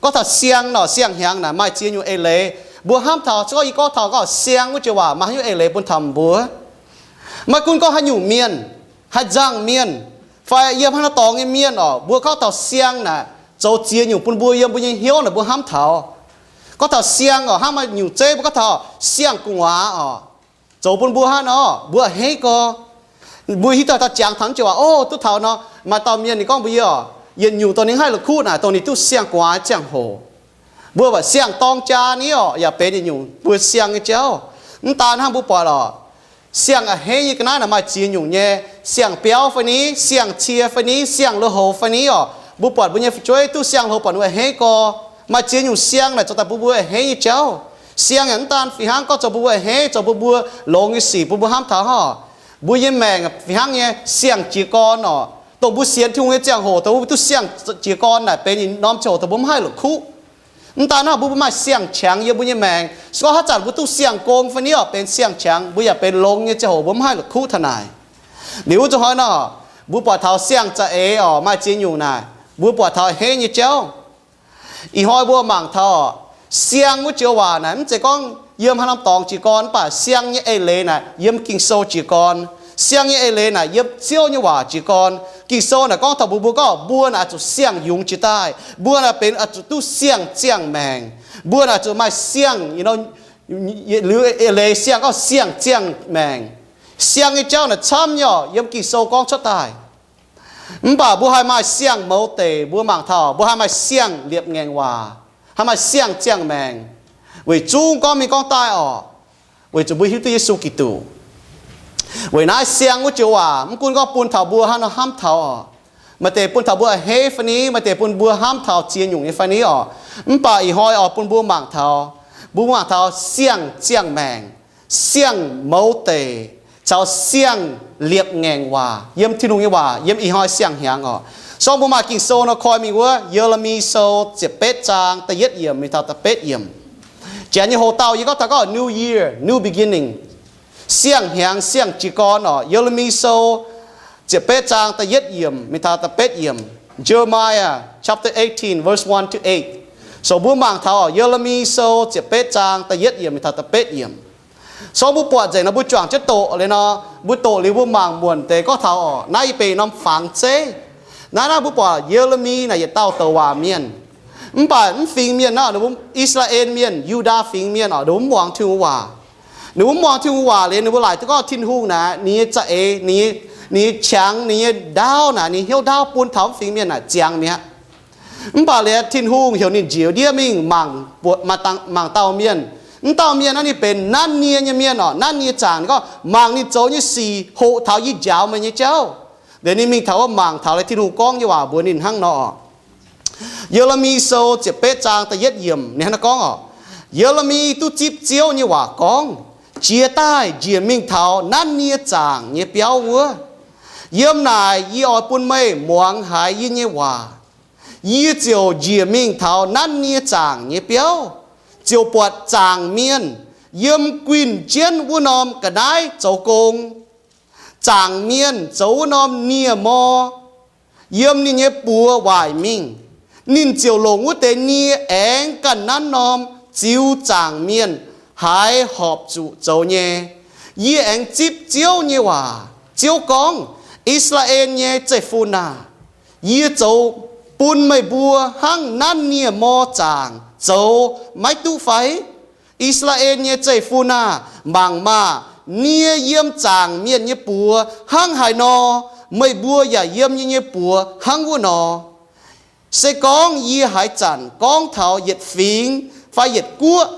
Gorngv taux siang nor, siang-hnyangx naaic maaih ziex nyungc eix leiz. Mbuo hnamv taux, se gorngv yie gorngv taux gorngv siang wuov joux waac maaih haaix nyungc eix leiz bun taux mbuo. Maiv gunv gorngv haaix nyungc mienh, haaix nzangc mienh, fai yiem haaix norm dorngx nyei mienh oc, mbuo gorngv taux siang naaic zoux ziex nyungc bun mbuo yiem mbuo nyei hnyouv naaic mbuo hnamv taux. Gorngv taux siang oc, hnangv maaih nyungc zeiv mbuo gorngv taux siang-gu'nguaaz oc, zoux bun mbuo hnangv nor mbuo a'hneiv gorx. Mbuo hiuv duqv taux jangx taux wuov joux waac, o, duqv taux nor, maaih dauh mienh ninh gorngv mbuox yie oc, yietc nyungc dongh ninh haih la'kuqv naaic dongh ninh duqv siang-gu'nguaaz ziangh hoc. Mbuo buatc siang-dorng jaa ni oc, yaac benx yietc nyungc mbuo siang nyei jauv. Mv daan hnangv, mbuo buatc oc, siang a'hneiv nyei ga'naaiv naaic maaih ziex nyungc nyei. Siang-biauv fai ni, siang-cie fai ni, siang-lui-houx fai ni oc, mbuo buatc mbuo nyei fu'jueiv duqv siang-lui-houx buatc ninh a'hneiv gorx. Maaih ziex nyungc siang naaic zoux daaih bun mbuo a'hneiv nyei jauv. Siang yaac mv daan fih hnangv gorngv zoux bun mbuo a'hneiv, zoux bun mbuo longx nyei sic bun mbuo hnamv taux oc, mbuo nyei maengc fih hnangv nyei siang-jiez gorn oc. Dongh mbuo sienx Tin-Hungh nyei ziangh hoc dongh mbuo duqv siang-jiez gorn naaic benx norm ziangh hoc dongh mbuo mv haih la'kuqv. Mv daan hnangv, mbuo maaih siang-qangx yiem mbuo nyei maengc. Se gorngv haaix zanc mbuo duqv siang-gong fai ni oc, benx siang-qangx, mbuo yaac benx longx nyei ziangh hoc mbuo mv haih la'kuqv taux naaic. Liuz wuov zuqc hnoi nor, mbuo buatc taux siang-za'eix oc, maaih ziex nyungc naaic mbuo buatc taux a'hneiv nyei jauv. Ih hnoi mbuo mangc taux siang wuov joux waac naaic mv zeiz gorngv yiem haaix norm dorngx jiez gorn, mv baac siang nyei eix leiz naaic yiem Ging-Sou jiez gorn. Siang nyei eix leiz naaic yiem Ziouv nyei waac jiez gorn. Ging-Sou naaic gorngv taux mbuo, mbuo gorngv mbuo naaic oix zuqc siang-yungz jiex daaih, mbuo naaic benx oix zuqc duqv siang-ziangh maengc. Mbuo naaic oix zuqc maaih siang, liuz eix leiz siang gorngv siang-ziangh maengc. Siang nyei jauv naaic camv nyei oc, yiem Ging-Sou gorngv cuotv daaih. Mv baac mbuo haih maaih siang-mouz deic, mbuo mangc taux mbuo haih maaih siang-liepc ngaengc waac, haih maaih siang-ziangh maengc. Weic zuqc gorngv mingh gorngv daaih oc, weic zuqc mbuo hiuv duqv Yesu Giduc. Weic naaiv siang wuov joux waac mv gunv gorngv bun taux mbuo hnangv nor hnamv taux oc, maaih deix bun taux mbuo a'hneiv fai ni, maaih deix bun mbuo hnamv taux ziex nyungc nyei fai ni oc. Mv baac ih hnoi oix bun mbuo mangc taux, mbuo mangc taux siang-ziangh maengc, siang-mouz deic, caux siang-liepc ngaengc waac yiem Tin-Hungh nyei waac yiem ih hnoi siang-hnyangx oc. Sorng mbuo maaih Ging-Sou nor koi mingh wuov Ye^le^mi Sou ziepc betv zaang da'yietv yiemc mingh taux da'betv yiemc. Janx nyei hoc-dauh yie gorngv taux gorngv New Year, new beginning, siang-hnyangx siang-jiez gorn oc. Ye^le^mi Sou ziepc betv zaang da'yietv yiemc mingh taux da'betv yiemc. Jeremiah chapter eighteen, verse one to eight. So mbuo mangc taux oc, Ye^le^mi Sou ziepc betv zaang da'yietv yiemc mingh taux da'betv yiemc. So mbuo buatc nzengc nor mbuo juangc jienv doqc liuz nor, mbuo doqc liuz mbuo mangc muonc deix gorngv taux oc, naaiv yie benx norm fangx zeiv. Naaiv naaiv mbuo buatc Ye^le^mi naaic yietc dauh douc waac mienh. Mv baac mv fingx mienh naaiv, I^saa^laa^en Mienh, Yu^ndaa Fingx Mienh oc, ninh mbuo mv muangx Tin-Hungh waac. Ninh mbuo mv muangx Tin-Hungh waac liuz ninh mbuo laaic duqv gorngv Tin-Hungh naaic ninh nyei za'eix, ninh nyei qangx, ninh nyei ndaauv naaic, ninh hnyouv ndaauv bun taux mv fingx mienh naaic ziangx mi'aqv. Mv baac liuz Tin-Hungh heuc ninh njiec ndiev mingh mangc dauh mienh. Mv dauh mienh naaiv ninh benx nanv nie nyei mienh oc, nanv nie zaangc. Ninh gorngv, mangc ninh zoux nyei sic hoqc taux yie njaaux meih nyei jauv. Liuz ninh mingh taux wuov mangc taux liuz Tin-Hungh gorngv nyei waac mbuox ninh hnangv nor. Ye^le^mi Sou ziepc betv zaang da'yietv yiemc ninh hnangv naaiv gorngv oc, Ye^le^mi duqv zipv Ziouv nyei waac gorngv, jiex daaih njiec mingh taux nanv nie zaangc nyei biauv wuov. Yiem naaic yie oix bun meih muangx haiz yie nyei waac. Yie ziouc njiec mingh taux nanv nie zaangc nyei biauv, ziouc buatc zaangc mienh yiem guinh jienv wuov norm ga'naaiv zoux gong. Zaangc mienh zoux wuov norm nie-mor yiem ninh nyei buoz waaic mingh. Ninh ziouc longc wuov deix nie aengx ganh nanv norm ziux zaangc mienh haaix horpc zuqc zoux nyei. Yie aengx zipv Ziouv nyei waac. Ziouv gorngv, I^saa^laa^en nyei zeiv-fun aah! Yie zoux bun meih mbuo hnangv nanv nie-mor zaangc zoux maiv duqv fai? I^saa^laa^en nyei zeiv-fun aah! Mangc maah! Nie yiem zaangc mienh nyei buoz hnangv haaix nor, meih mbuo yaac yiem yie nyei buoz hnangv wuov nor. Se gorngv yie haaix zanc gorngv taux yietc fingx fai yietc guoqv,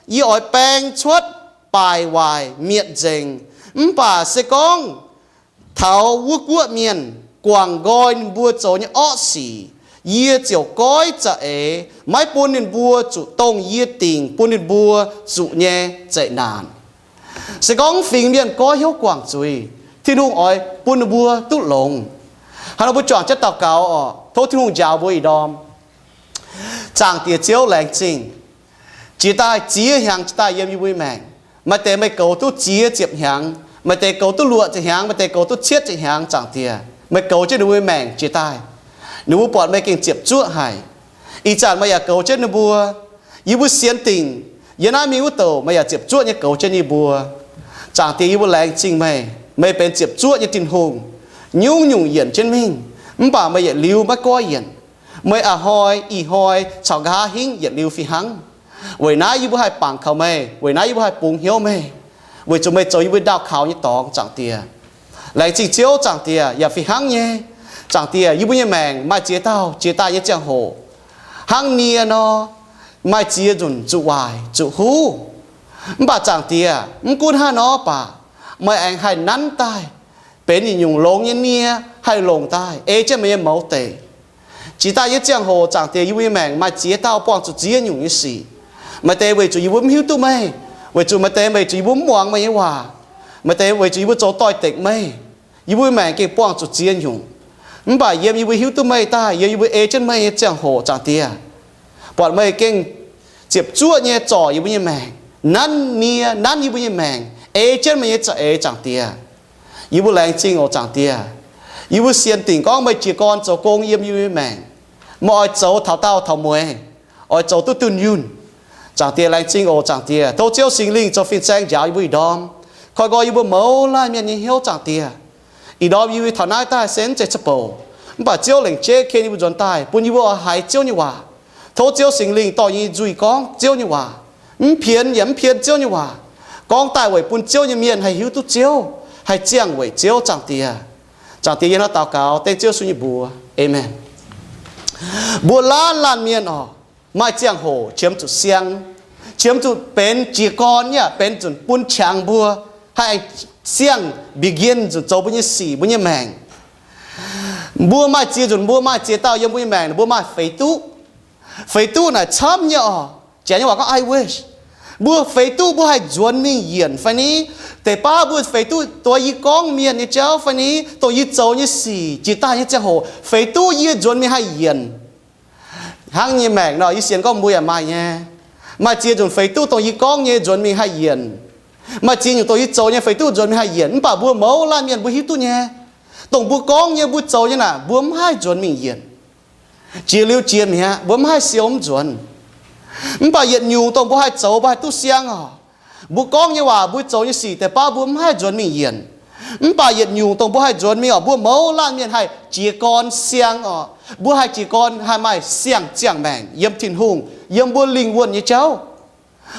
yie oix baeng cuotv baaic waaic mietc nzengc. Mv baac se gorngv taux wuov guoqv mienh guangc nqoi ninh mbuo zoux nyei orqv sic, yie ziouc goiv za'eix maiv bun ninh mbuo zuqc dongh yie dingc bun ninh mbuo zuqc nyei zeqc naanc. Se gorngv fingx mienh goiv hnyouv guangc zuiz, Tin-Hungh oix bun ninh mbuo duqv longx. Hnangv nor mbuo juangc jienv daux gaux oc. Tov Tin-Hungh njaaux mbuo ih ndorm. Zaangc Diex Ziouv, laengz zingh. Jiex daaih ziex hnyangx jiex daaih yiem yie mbuo nyei maengc, maaih deix meih goux duqv ziex ziepc hnyangx, maaih deix goux duqv luoqc ziepc hnyangx, maaih deix goux duqv cietv ziepc hnyangx. Zaangc Diex, meih goux jienv ninh mbuo nyei maengc jiex daaih, ninh mbuo buatc meih gengh ziepc zuoqv haic. Ih zanc meih yaac goux jienv ninh mbuo. Yie mbuo sienx dingc, yie naaiv mingh wuov douc meih yaac ziepc zuoqv nyei goux jienv yie mbuo. Zaangc Diex, yie mbuo laengz zingh meih. Meih benx ziepc zuoqv nyei Tin-Hungh, nyungc-nyungc yienc jienv mingh, mv baac meih yietc liuz maiv goiv yienc. Meih a'hnoi, ih hnoi caux nqa'haav hingv yietc liuz fih hnangv. Weic naaiv yie mbuo haih bangc kaux meih, weic naaiv yie mbuo haih bungx hnyouv meih, weic zuqc meih zoux yie mbuo ndaauh kaux nyei dorngx, Zaangc Diex. Laengz zingh Ziouv, Zaangc Diex, yaac fih hnangv nyei, Zaangc Diex, yie mbuo nyei maengc maaih ziex dauh jiex daaih nyei ziangh hoc, hnangv nie nor, maaih ziex nzunc zuqc waaic zuqc huv. Mv baac Zaangc Diex, mv gunv hnangv nor baac, meih aengx haih nanv daaih benx yietc nyungc longx nyei nie haih longc daaih ei jienv meih nyei mouz deic. Jiex daaih nyei ziangh hoc, Zaangc Diex, yie mbuo nyei maengc maaih ziex dauh buangh zuqc ziex nyungc nyei sic. Maaih deix weic zuqc yie mbuo mv hiuv duqv meih, weic zuqc maaih deix weic zuqc yie mbuo mv muangx meih nyei waac, maaih deix weic zuqc yie mbuo zoux doix-dekc meih. Yie mbuo maengc gengh buangh zuqc ziex nyungc. Mv baac yiem yie mbuo hiuv duqv meih daaih, yiem yie mbuo ei jienv meih nyei ziangh hoc, Zaangc Diex, buatc meih gengh ziepc zuoqv nyei zorc yie mbuo nyei maengc, nanv nie, nanv yie mbuo nyei maengc, ei jienv meih nyei za'eix, Zaangc Diex. Yie mbuo laengz zingh oc, Zaangc Diex. Yie mbuo sienx dingc gorngv meih jiez gorn zoux gong yiem yie mbuo nyei maengc. Meih oix zoux taux daauh taux mueiz, oix zoux duqv dunh yunh. Zaangc Diex, laengz zingh oc, Zaangc Diex. Tov Ziouv Singx Lingh zoux fin-saeng njaaux yie mbuo ih ndorm, koi nqoi yie mbuo mouz laanh mienh nyei hnyouv, Zaangc Diex. Ih ndorm yie mbuo taux naaiv daaih se mv zeiz za'bouc, mv baac Ziouv lengc jeiv ken yie mbuo nzuonx daaih, bun yie mbuo oix haiz Ziouv nyei waac. Tov Ziouv Singx Lingh dorh yie nzuih gorngv Ziouv nyei waac, mv pienx yaac mv pien Ziouv nyei waac, gorngv daaih weic bun Ziouv nyei mienh haih hiuv duqv Ziouv, haih ziangh weic Ziouv, Zaangc Diex. Zaangc Diex, yie hnangv daux gaux dengv Ziouv Yesu nyei mbuox, aamen. Mbuo laanh laanh mienh oc, maaih ziangh hoc qiemx zuqc siang, qiemx zuqc benx jiez gorn, yaac benx zuqc bun qangx mbuo haih aengx siang, begin zuqc zoux mbuo nyei sic, mbuo nyei maengc. Mbuo maaih ziex nzunc, mbuo maaih ziex dauh yiem mbuo nyei maengc, mbuo maaih feix duqv. Feix duqv naaic camv nyei oc. Janx nyei waac gorngv I wish. Mbuo feix duqv mbuo haih nzuonx mingh yienc fai ni? Deix baav mbuo feix duqv dongh yie gorngv mienh nyei jauv fai ni, dongh yie zoux nyei sic, jiex daaih nyei ziangh hoc feix duqv yie nzuonx mingh haih yienc. Hnangv nyei maengc nor, yie sienx gorngv mbuo yaac maaih nyei. Maaih ziex nzunc feix duqv dongh yie gorngv nyei nzuonx mingh haih yienc. Maaih ziex nyungc dongh yie zoux nyei feix duqv nzuonx mingh haih yienc. Mv baac mbuo mouz laanh mienh mbuo hiuv duqv nyei, dongh mbuo gorngv nyei, mbuo zoux nyei naaic, mbuo mv haih nzuonx mingh yienc. Jiex liuz jiex mi'aqv, mbuo mv haih siou mv nzuonx. Mv baac yietc nyungc dongh mbuo haih zoux, mbuo haih duqv siang oc. Mbuo gorngv nyei waac, mbuo zoux nyei sic, deix baav mbuo mv haih nzuonx mingh yienc. Mv baac yietc nyungc dongh mbuo haih nzuonx mingh oc, mbuo mouz laanh mienh haih jiez gorn siang oc. Mbuo haih jiez gorn haih maaih siang-ziangh maengc yiem Tin-Hungh, yiem mbuo lingh wuonh nyei jauv.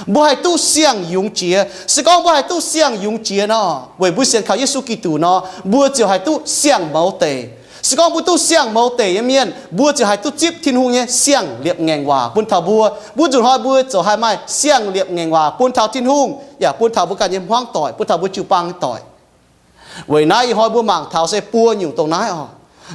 Mbuo haih duqv siang-yungz jiex. Se gorngv mbuo haih duqv siang-yungz jiex nor, weic mbuo sienx kaux Yesu Giduc nor, mbuo ziouc haih duqv siang-mouz deic. Se gorngv mbuo duqv siang-mouz deic nyei mienh, mbuo ziouc haih duqv zipv Tin-Hungh nyei siang-liepc ngaengc waac bun taux mbuo. Mbuo nzunc hnoi mbuo ziouc haih maaih siang-liepc ngaengc waac bun taux Tin-Hungh, yaac bun taux mbuo ganh nyei hmuangv doic, bun taux mbuo jiu-baang doic. Weic naaiv ih hnoi mbuo mangc taux se buo nyungc dongh naaiv oc.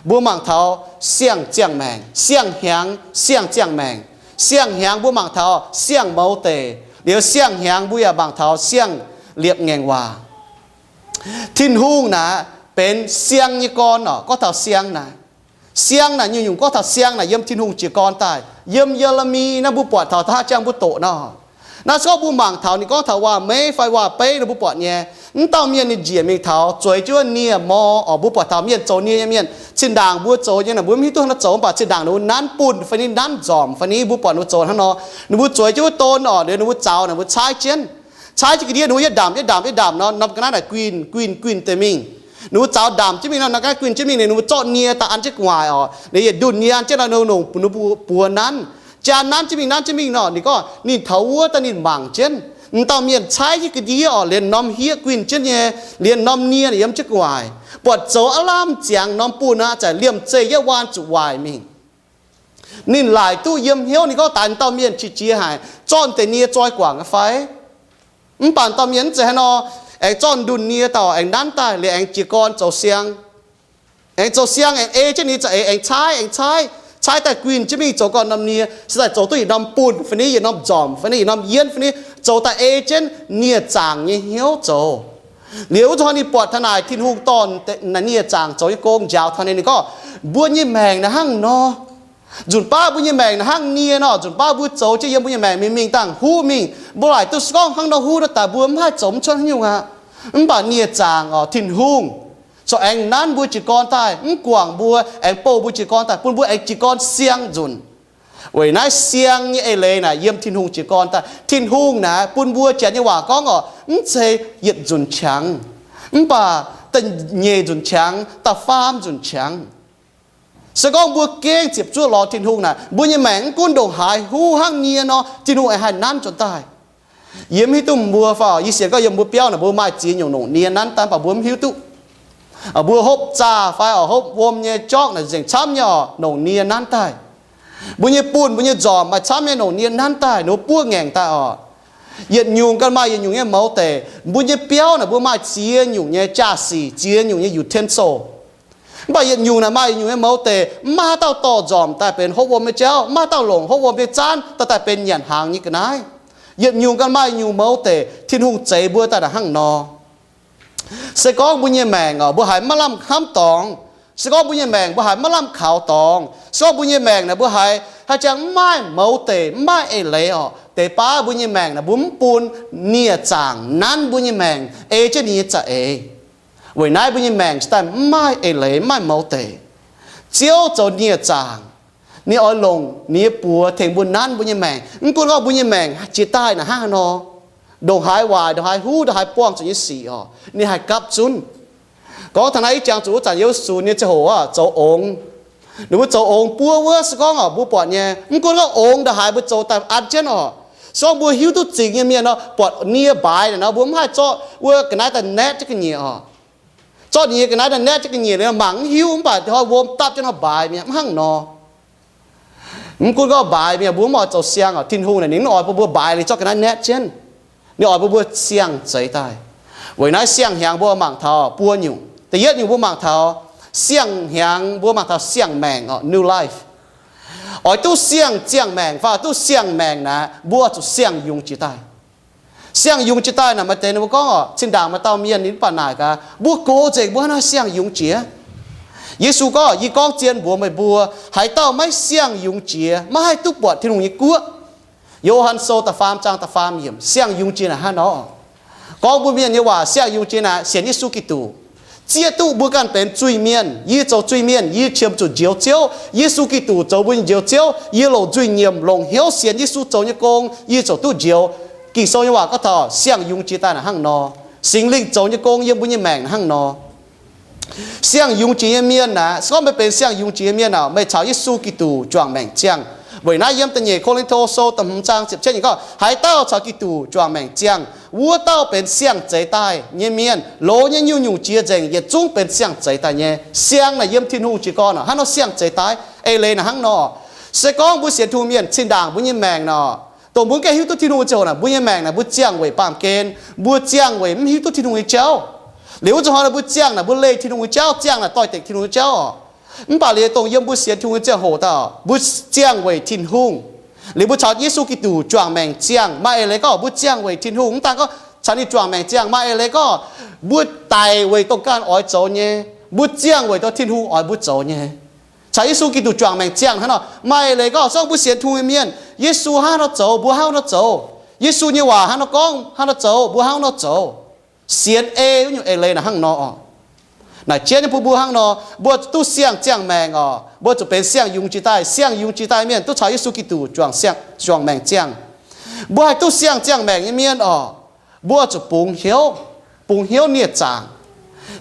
Mbuo mangc taux siang-ziangh maengc, siang-hnyangx, siang-ziangh maengc. Siang-hnyangx mbuo mangc taux siang-mouz deic, liuz siang-hnyangx mbuo yaac mangc taux siang-liepc ngaengc waac. Tin-Hungh naaic benx siang nyei gorn oc. Gorngv taux siang naaic, siang naaic nyungc-nyungc gorngv taux siang naaic yiem Tin-Hungh jiez gorn daaih. Yiem Ye^le^mi naaiv mbuo buatc taux da'haav jangx mbuo doqc nor, naaiv se gorngv mbuo mangc taux ninh gorngv taux waac-meiv fai waac-beiv nor mbuo buatc nyei, mv dauh mienh ninh njiec mingh taux zueiz jienv wuov nie-mor oc. Mbuo buatc taux mienh zoux nie nyei mienh, zinh ndaangc mbuo zoux nyei naaic mbuo mv hiuv duqv hnangv nor zoux, mv baac zinh ndaangc ninh mbuo nanv bunh fai ni nanv nzormc fai ni, mbuo buatc ninh mbuo zoux hnangv nor. Ninh mbuo zueiz jienv wuov don oc, liuz ninh mbuo zaux naaic mbuo caaiv jienv, caaiv jienv ga'ndiev ninh mbuo yietv ndamc yietv ndamc yietv ndamc nor, norm ga'naaiv naaic guinh guinh guinh deix mingh. Ninh mbuo zaux ndamc jienv mingh nor, norm ga'naaiv guinh jienv mingh liuz ninh mbuo zorqv nie daaih an jienv gu'nguaaic oc. Liuz yietc ndunh nie an jienv nor, ninh mbuo longc ninh mbuo buoz nanv. Jaa nanv jienv mingh nanv jienv mingh nor, ninh gorngv ninh taux wuov daaih ninh mangc jienv m'dauh mienh caaiv jienv ga'ndiev oc, liemh norm hieqv guinh jienv nyei, liemh norm nie yiem jienv gu'nguaaic, buatc zoux aav lamh ziangx norm bunh aqv, za'gengh liemh zeih yietv waan zuqc waaic mingh. Ninh laaic duqv yiem hnyouv, ninh gorngv, daaih m'dauh mienh qiex jiez haic, zorqv deix nie zoi guangc aqv fai? Mv baac m'dauh mienh mv zeiz haaix nor, aengx zorqv ndunh nie daaih aengx nanv daaih liuz aengx jiez gorn zoux siang. Aengx zoux siang aengx ei jienv ninh za'eix aengx caaiv aengx caaiv, caaiv daaih guinh jienv mingh zoux gorn norm nie, se daaih zoux duqv yietc norm bunh fai ni, yietc norm nzormc fai ni, yietc norm yienv fai ni, zoux daaih ei jienv nie zaangc nyei hnyouv zoux. Liuz wuov zanc ninh buatc taux naaic Tin-Hungh dorh naaic nie zaangc zoux nyei gong njaaux taux ninh, ninh gorngv, mbuo nyei maengc naaic hnangv nor. Nzunc baav mbuo nyei maengc naaic hnangv nie nor, nzunc baav mbuo zoux jienv yiem mbuo nyei maengc mingh mingh dangh huv mingh, mbuo laaic duqv se gorngv hnangv nor huv nor daaih mbuo mv haih zoux mv cuotv haaix nyungc aqv. Mv baac nie zaangc oc, Tin-Hungh corc aengx nanv mbuo jiez gorn daaih, mv guangc mbuo, aengx bouh mbuo jiez gorn daaih, bun mbuo aengx jiez gorn siang nzunc. Weic naaiv siang nyei eix leiz naaic yiem Tin-Hungh jiez gorn daaih. Tin-Hungh naaic bun mbuo janx nyei waac gorngv oc, mv zeiz yietc nzunc qangx, mv baac da'nyeic nzunc qangx, da'faam nzunc qangx. Se gorngv mbuo gengh ziepc zuoqv lorz Tin-Hungh naaic, mbuo nyei maengc mv gunv ndongc haaix huv hnangv nie nor, Tin-Hungh aengx haih nanv nzuonx daaih. Yie mv hiuv duqv mbuo fai, yie sienx gorngv yiem mbuo biauv naaic mbuo maaih ziex nyungc longc nie nanv daaih, mv baac mbuo mv hiuv duqv. Mbuo hopv zaah fai oc, hopv wuom nyei jorqv naaic nzengc camv nyei oc, longc nie nanv daaih. Mbuo nyei bunh, mbuo nyei nzormc maaih camv nyei longc nie nanv daaih, ninh mbuo buov ngaengc daaih oc. Yietc nyungc ganh maaih yietc nyungc nyei mouz deic. Mbuo nyei biauv naaic mbuo maaih ziex nyungc nyei jaa-sic, ziex nyungc nyei utensil. Mv baac yietc nyungc naaic maaih yietc nyungc nyei mouz deic, mv maaih haaix dauh dorh nzormc daaih benx hopv wuom nyei jauv, mv maaih haaix dauh longc hopv wuom nyei zaanv dorh daaih benx nyanc hnaangx nyei ga'naaiv. Yietc nyungc ganh maaih yietc nyungc mouz deic. Tin-Hungh zeix mbuo daaih naaic hnangv nor. Se gorngv mbuo nyei maengc oc, mbuo haiz maiv lamh hnamv dorngx, se gorngv mbuo nyei maengc mbuo haiz maiv lamh kaux dorngx, se gorngv mbuo nyei maengc naaic mbuo haiz haaix jangx mv maaih mouz deic, mv maaih eix leiz oc, deix baav mbuo nyei maengc naaic mbuo mv bun nie-zaangc nanv mbuo nyei maengc, ei jienv ninh nyei za'eix. Weic naaiv mbuo nyei maengc cingx daaih mv maaih eix leiz, mv maaih mouz deic. Ziouv zoux nie-zaangc, ninh oix longc ninh nyei buoz tengx mbuo nanv mbuo nyei maengc. Mv gunv gorngv mbuo nyei maengc jiex daaih naaic hnangv haaix nor, ndongc haaix waaic, ndongc haaix huv, ndongc haaix buangh zuqc nyei sic oc, ninh haih gapv zunv. Gorngv taux naaiv ih jangx zuqc wuov zanc Yesu nyei ziangh hoc oc, zoux ongx. Ninh mbuo zoux ongx buov wuov, se gorngv oc, mbuo buatc nyei, mv gunv gorngv ongx ndongc haaix mbuo zoux daaih an jienv oc, se gorngv mbuo hiuv duqv zingx nyei mienh nor, buatc nie mbaaix naaic nor, mbuo mv haih zorqv wuov ga'naaiv daaih naetv jienv ga'nyiec oc. Zorqv ninh nyei ga'naaiv daaih naetv jienv ga'nyiec, ninh mangc mv hiuv, mv baac hnoi wuom dapv jienv hnoi mbaaix mi'aqv, mv hnangv nor. Mv gunv gorngv mbaaix mi'aqv, mbuo mv oix zoux siang oc. Tin-Hungh naaic ninh mv oix bun mbuo mbaaix liuz zorqv ga'naaiv naetv jienv. Ninh oix bun mbuo siang-zeix daaih. Weic naaiv siang-hnyangx mbuo mangc taux buo nyungc. Da'yietv nyungc mbuo mangc taux siang-hnyangx, mbuo mangc taux siang-maengc oc, new life. Oix duqv siang ziangh maengc fai oix duqv siang-maengc naaic, mbuo zuqc siang-yungz jiex daaih. Siang-yungz jiex daaih naaic maaih deix ninh mbuo gorngv oc, zinh ndaangc maaih dauh mienh ninh mv baac naaic gaax, mbuo gox nzengc mbuo hnangv naaiv siang-yungz jiex. Yesu gorngv, yie gorngv zien mbuox meih mbuo, haaix dauh maiv siang-yungz jiex, maiv haih duqv buatc Tin-Hungh nyei guoqv. Yo^han Sou da'faam zaang da'faam yiemc, siang-yungz jiex naaic hnangv nor. Gorngv mbuo mienh nyei waac, siang-yungz jiex naaic sienx Yesu Giduc, zieqv duqv mbuo ganh benx zuiz-mienh. Yie zoux zuiz-mienh, yie qiemx zuqc njoux Ziouv. Yesu Giduc zoux mbuo nyei njoux Ziouv. Yie longc nzuih nyiemc, longc hnyouv sienx Yesu zoux nyei gong, yie ziouc duqv njoux. Ging-Sou nyei waac gorngv taux siang-yungz jiex daaih naaic hnangv nor. Singx Lingh zoux nyei gong yiem mbuo nyei maengc naaic hnangv nor. Siang-yungz jiex nyei mienh aeqv, se gorngv meih benx siang-yungz jiex nyei mienh aeqv, meih caux Yesu Giduc juangc maengc ziangh. Weic naaiv yiem da'nyeic Ko^lin^to Sou da'hmz zaang ziepc cietv ninh gorngv, haaix dauh caux Giduc juangc maengc ziangh, wuov dauh benx siang-zeix daaih nyei mienh. Loz nyei nyungc-nyungc jiex nzengc, yietc zungv benx siang-zeix daaih nyei. Siang naaic yiem Tin-Hungh jiez gorn hnangv nor siang-zeix daaih. Eix leiz naaic hnangv nor, se gorngv mbuo sienx Tin-Hungh mienh, zinh ndaangc mbuo nyei maengc nor, dongh mbuo mv gaengh hiuv duqv Tin-Hungh nyei ziangh hoc naaic, mbuo nyei maengc naaic mbuo ziangh weic baamh gen. Mbuo ziangh weic mv hiuv duqv Tin-Hungh nyei jauv. Liuz wuov zanc hnoi naaic mbuo ziangh naaic mbuo leih Tin-Hungh nyei jauv, ziangh naaic doix-dekc Tin-Hungh nyei jauv oc. Mv baac liuz dongh yiem mbuo sienx Tin-Hungh nyei ziangh hoc daaih, mbuo ziangh weic Tin-Hungh. Liuz mbuo caux Yesu Giduc juangc maengc ziangh. Maaih eix leiz gorngv mbuo ziangh weic Tin-Hungh, mv daan gorngv caux ninh juangc maengc ziangh. Maaih eix leiz gorngv mbuo daic weic dongh ganh oix zoux nyei, mbuo ziangh weic dongh Tin-Hungh oix mbuo zoux nyei. Caux Yesu Giduc juangc maengc ziangh hnangv nor. Maaih eix leiz gorngv se gorngv mbuo sienx Tin-Hungh nyei mienh, Yesu hnangv nor zoux, mbuo hnangv nor zoux. Yesu nyei waac hnangv nor gorngv, hnangv nor zoux, mbuo hnangv nor zoux. Sienx ei wuov nyungc eix leiz naaic hnangv nor oc. Naaic jienv nyei bun mbuo hnangv nor, mbuo duqv siang ziangh maengc oc. Mbuo zuqc benx siang-yungz jiex daaih. Siang-yungz jiex daaih mienh duqv caux Yesu Giduc juangc siang, juangc maengc ziangh. Mbuo haih duqv siang ziangh maengc nyei mienh oc, mbuo zuqc bungx hnyouv, bungx hnyouv nie-zaangc.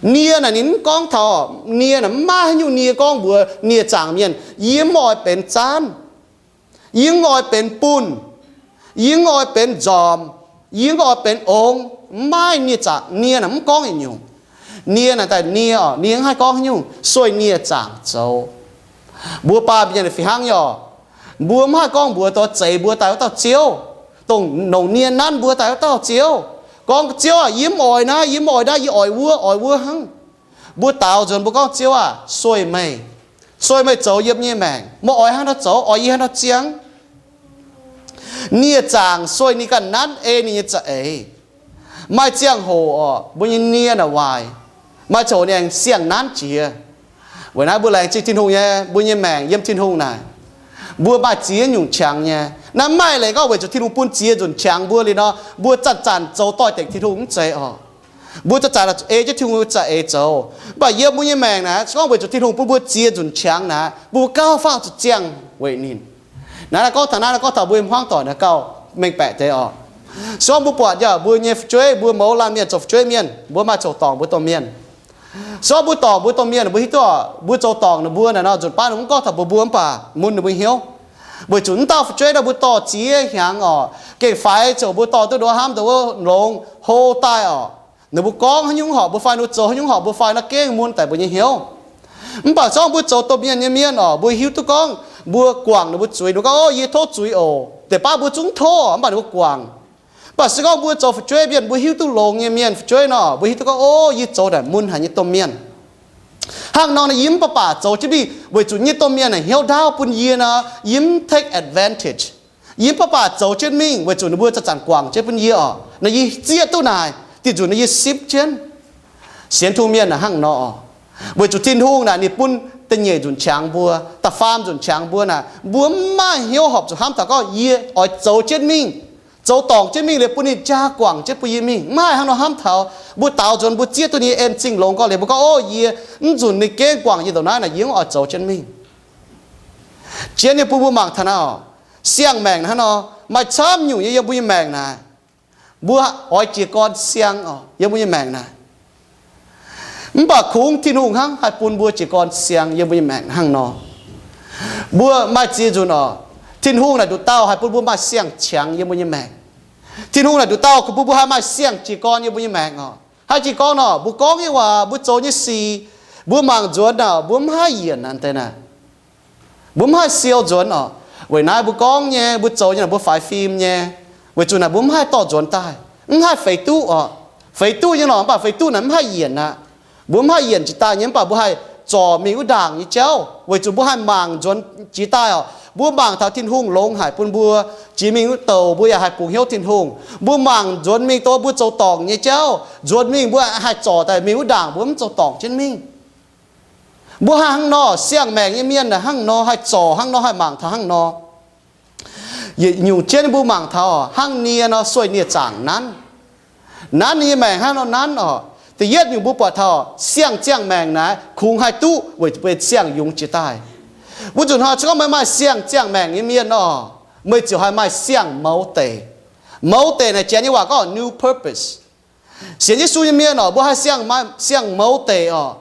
Nie naaic ninh mv gorngv taux, nie naaic mv maaih haaix nyungc nie gorngv mbuox nie-zaangc mienh, yie mv oix benx zaanv, yie mv oix benx bunh, yie mv oix benx nzormc, yie mv oix benx ongx. Mv maaih nie-zaangc, nie naaic mv gorngv yietc nyungc. Nie naaic daaih nie oc, nie mv haih gorngv haaix nyungc, sueih nie-zaangc zoux. Mbuo baamh mienh fih hnangv nyei oc. Mbuo mv haih gorngv mbuox dongh zeix mbuo daaih wuov dauh Ziouv, dongh longc nie nanv mbuo daaih wuov dauh Ziouv, gorngv, Ziouv aah, yie mv oix naaiv, yie mv oix naaiv, yie oix wuov, oix wuov hnangv. Mbuo daaux nzuonx mbuo gorngv, Ziouv aah, sueih meih. Sueih meih zoux yiem yie nyei maengc. Meih oix hnangv haaix nor zoux? Oix yie hnangv haaix nor ziangh? Nie-zaangc sueih ninh ganh nanv ei ninh nyei za'eix. Maaih ziangh hoc oc, mbuo nyei nie naaic waaic. Maaih ziangh hoc ninh aengx siang-nanv jiex. Weic naaiv mbuo laengz zingh Tin-Hungh nyei, mbuo nyei maengc yiem Tin-Hungh naaic, mbuo maaih ziex nyungc qangx nyei. Naaiv mv maaih leiz gorngv weic zuqc Tin-Hungh bun ziex nzunc qangx mbuo liuz nor, mbuo zanc-zanc zoux doix-dekc Tin-Hungh, mv zeiz oc. Mbuo zanc-zanc ei jienv Tin-Hungh nyei za'eix zoux. Mv baac yiem mbuo nyei maengc naaic, se gorngv weic zuqc Tin-Hungh bun mbuo ziex nzunc qangx naaic, mbuo gauh faanh zuqc ziangh weic ninh. Naaiv naaiv gorngv taux, naaiv naaiv gorngv taux mbuo nyei hmuangv doic naaiv gauh mengh baeqc deix oc. Se gorngv mbuo buatc yaac mbuo nyei fu'jueiv, mbuo mouz laanh mienh zoux fu'jueiv mienh, mbuo maaih zoux dorngc mbuo domh mienh. Se gorngv mbuo dorngc mbuo domh mienh, mbuo hiuv duqv oc, mbuo zoux dorngc ninh mbuo naaic nor, nzunc baav ninh mbuo mv gorngv taux mbuo, mbuo mv baac mun ninh mbuo hnyouv. Weic zuqc wuov dauh fu'jueiv naaiv mbuo dorh ziex hnyangx oc, gengh faix ziouc mbuo dorh duqv nduov hnamv, nduov longx hlo daaih oc. Ninh mbuo gorngv haaix nyungc horpc mbuo fai, ninh mbuo zoux haaix nyungc horpc mbuo fai, naaiv gengh mun daic mbuo nyei hnyouv. Mv baac se gorngv mbuo zoux domh mienh nyei mienh oc, mbuo hiuv duqv gorngv mbuo guangc ninh mbuo zuiz, ninh mbuo gorngv, O, yie tov zuiz oc. Deix baav mbuo zungv tov, mv baac ninh mbuo guangc. Mv baac se gorngv mbuo zoux fu'jueiv mienh, mbuo hiuv duqv longx nyei mienh fu'jueiv nor, mbuo hiuv duqv gorngv, O, yie zoux naaic mun haic nyei domh mienh. Hnangv nor naaic yie mv baac baac zoux jienv mingh weic zuqc nyei domh mienh naaic hnyouv ndaauv bun yie nor, yie mv take advantage. Yie mv baac baac zoux jienv mingh weic zuqc ninh mbuo zanc-zanc guangc jienv bun yie oc. Naaic yie zieqv duqv naaic, dih nzunc naaic yie sipv jienv. Sienx Tin-Hungh mienh naaic hnangv nor oc. Weic zuqc Tin-Hungh naaic ninh bun da'nyeic nzunc qangx mbuo, da'faam nzunc qangx mbuo naaic, mbuo mv maaih hnyouv horpc zuqc hnamv taux gorngv yie oix zoux jienv mingh, zoux dorngc jienv mingh liuz bun ninh jaa guangc jienv bun yie mingh. Mv haih hnangv nor hnamv taux. Mbuo daaux nzuonx mbuo zieqv duqv ninh nyei en-zingh longx gorngv liuz mbuo gorngv, O, yie mv nzunc ninh gengh guangc yie ndongc naaiv naaic yie mv oix zoux jienv mingh. Zien nyei bun mbuo mangc taux naaiv oc. Siang-maengc hnangv nor, maaih camv nyungc nyei yiem mbuo nyei maengc naaic, mbuo oix jiez gorn siang oc yiem mbuo nyei maengc naaic. Mv baac kungx Tin-Hungh hnangv haih bun mbuo jiez gorn siang yiem mbuo nyei maengc hnangv nor. Mbuo maaih ziex nzunc oc, Tin-Hungh naaic nduqc dauh haih bun mbuo maaih siang-qangx yiem mbuo nyei maengc. Tin-Hungh naaic nduqc dauh kungx bun mbuo haih maaih siang jiez gorn yiem mbuo nyei maengc oc. Haaix jiez gorn oc? Mbuo gorngv nyei waac, mbuo zoux nyei sic, mbuo mangc nzuonx oc, mbuo mv haih yienc naaic deix naaic. Mbuo mv haih siou nzuonx oc. Weic naaiv mbuo gorngv nyei, mbuo zoux nyei naaic mbuo faix fim nyei, weic zuqc naaic mbuo mv haih dorh nzuonx daaih, mv haih feix duqv oc. Feix duqv nyei lorqc, mv baac feix duqv naaic mv haih yienc aqv. Mbuo mv haih yienc jiex daaih nyei, mv baac mbuo haih zorc mingh wuov ndaangc nyei jauv, weic zuqc mbuo haih mangc nzuonx jiex daaih oc. Mbuo mangc taux Tin-Hungh longx haic bun mbuo jiex mingh wuov douc, mbuo yaac haih bungx hnyouv Tin-Hungh. Mbuo mangc nzuonx mingh dongh mbuo zoux dorngc nyei jauv, nzuonx mingh mbuo haih zorc daaih mingh wuov ndaangc mbuo mv zoux dorngc jienv mingh. Mbuo haih hnangv nor, siang-maengc nyei mienh hnangv nor haih zorc, hnangv nor haih mangc taux hnangv nor. Yietc nyungc jienv mbuo mangc taux hnangv nie nor, sueih nie zaangc nanv. Nanv ninh nyei maengc hnangv nor nanv oc. Da'yietv nyungc mbuo buatc taux siang-ziangh maengc naaic kungx haih duqv weic benx siang-yungz jiex daaih. Wuov nzunc hnoi se gorngv meih maaih siang-ziangh maengc nyei mienh oc, meih ziouc haih maaih siang-mouz deic. Mouz deic naaic Janx nyei waac gorngv new purpose. Sienx Yesu nyei mienh oc, mbuo haih siang-mouz deic oc.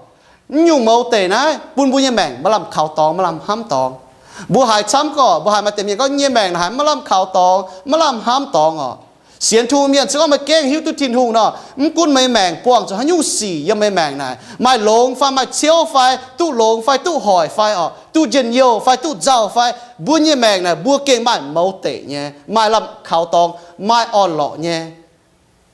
Mv nyungc mouz deic naaiv bun mbuo nyei maengc maaih lamh kaux dorngx, maaih lamh hnamv dorngx. Mbuo haiz camv gorqv, mbuo haiz maaih deix mienh gorngv nyei maengc naaic haiz maiv lamh kaux dorngx, maiv lamh hnamv dorngx oc. Sienx Tin-Hungh mienh se gorngv meih gengh hiuv duqv Tin-Hungh nor, mv gunv meih maengc buangh zuqc haaix nyungc sic yiem meih maengc naaic, maaih longx fai maaih ciouv fai duqv longx fai duqv hoic fai oc, duqv njien-youh fai duqv nzauh fai, mbuo nyei maengc naaic mbuo gengh maaih mouz deic nyei, maaih lamh kaux dorngx, maaih orn-lorqc nyei.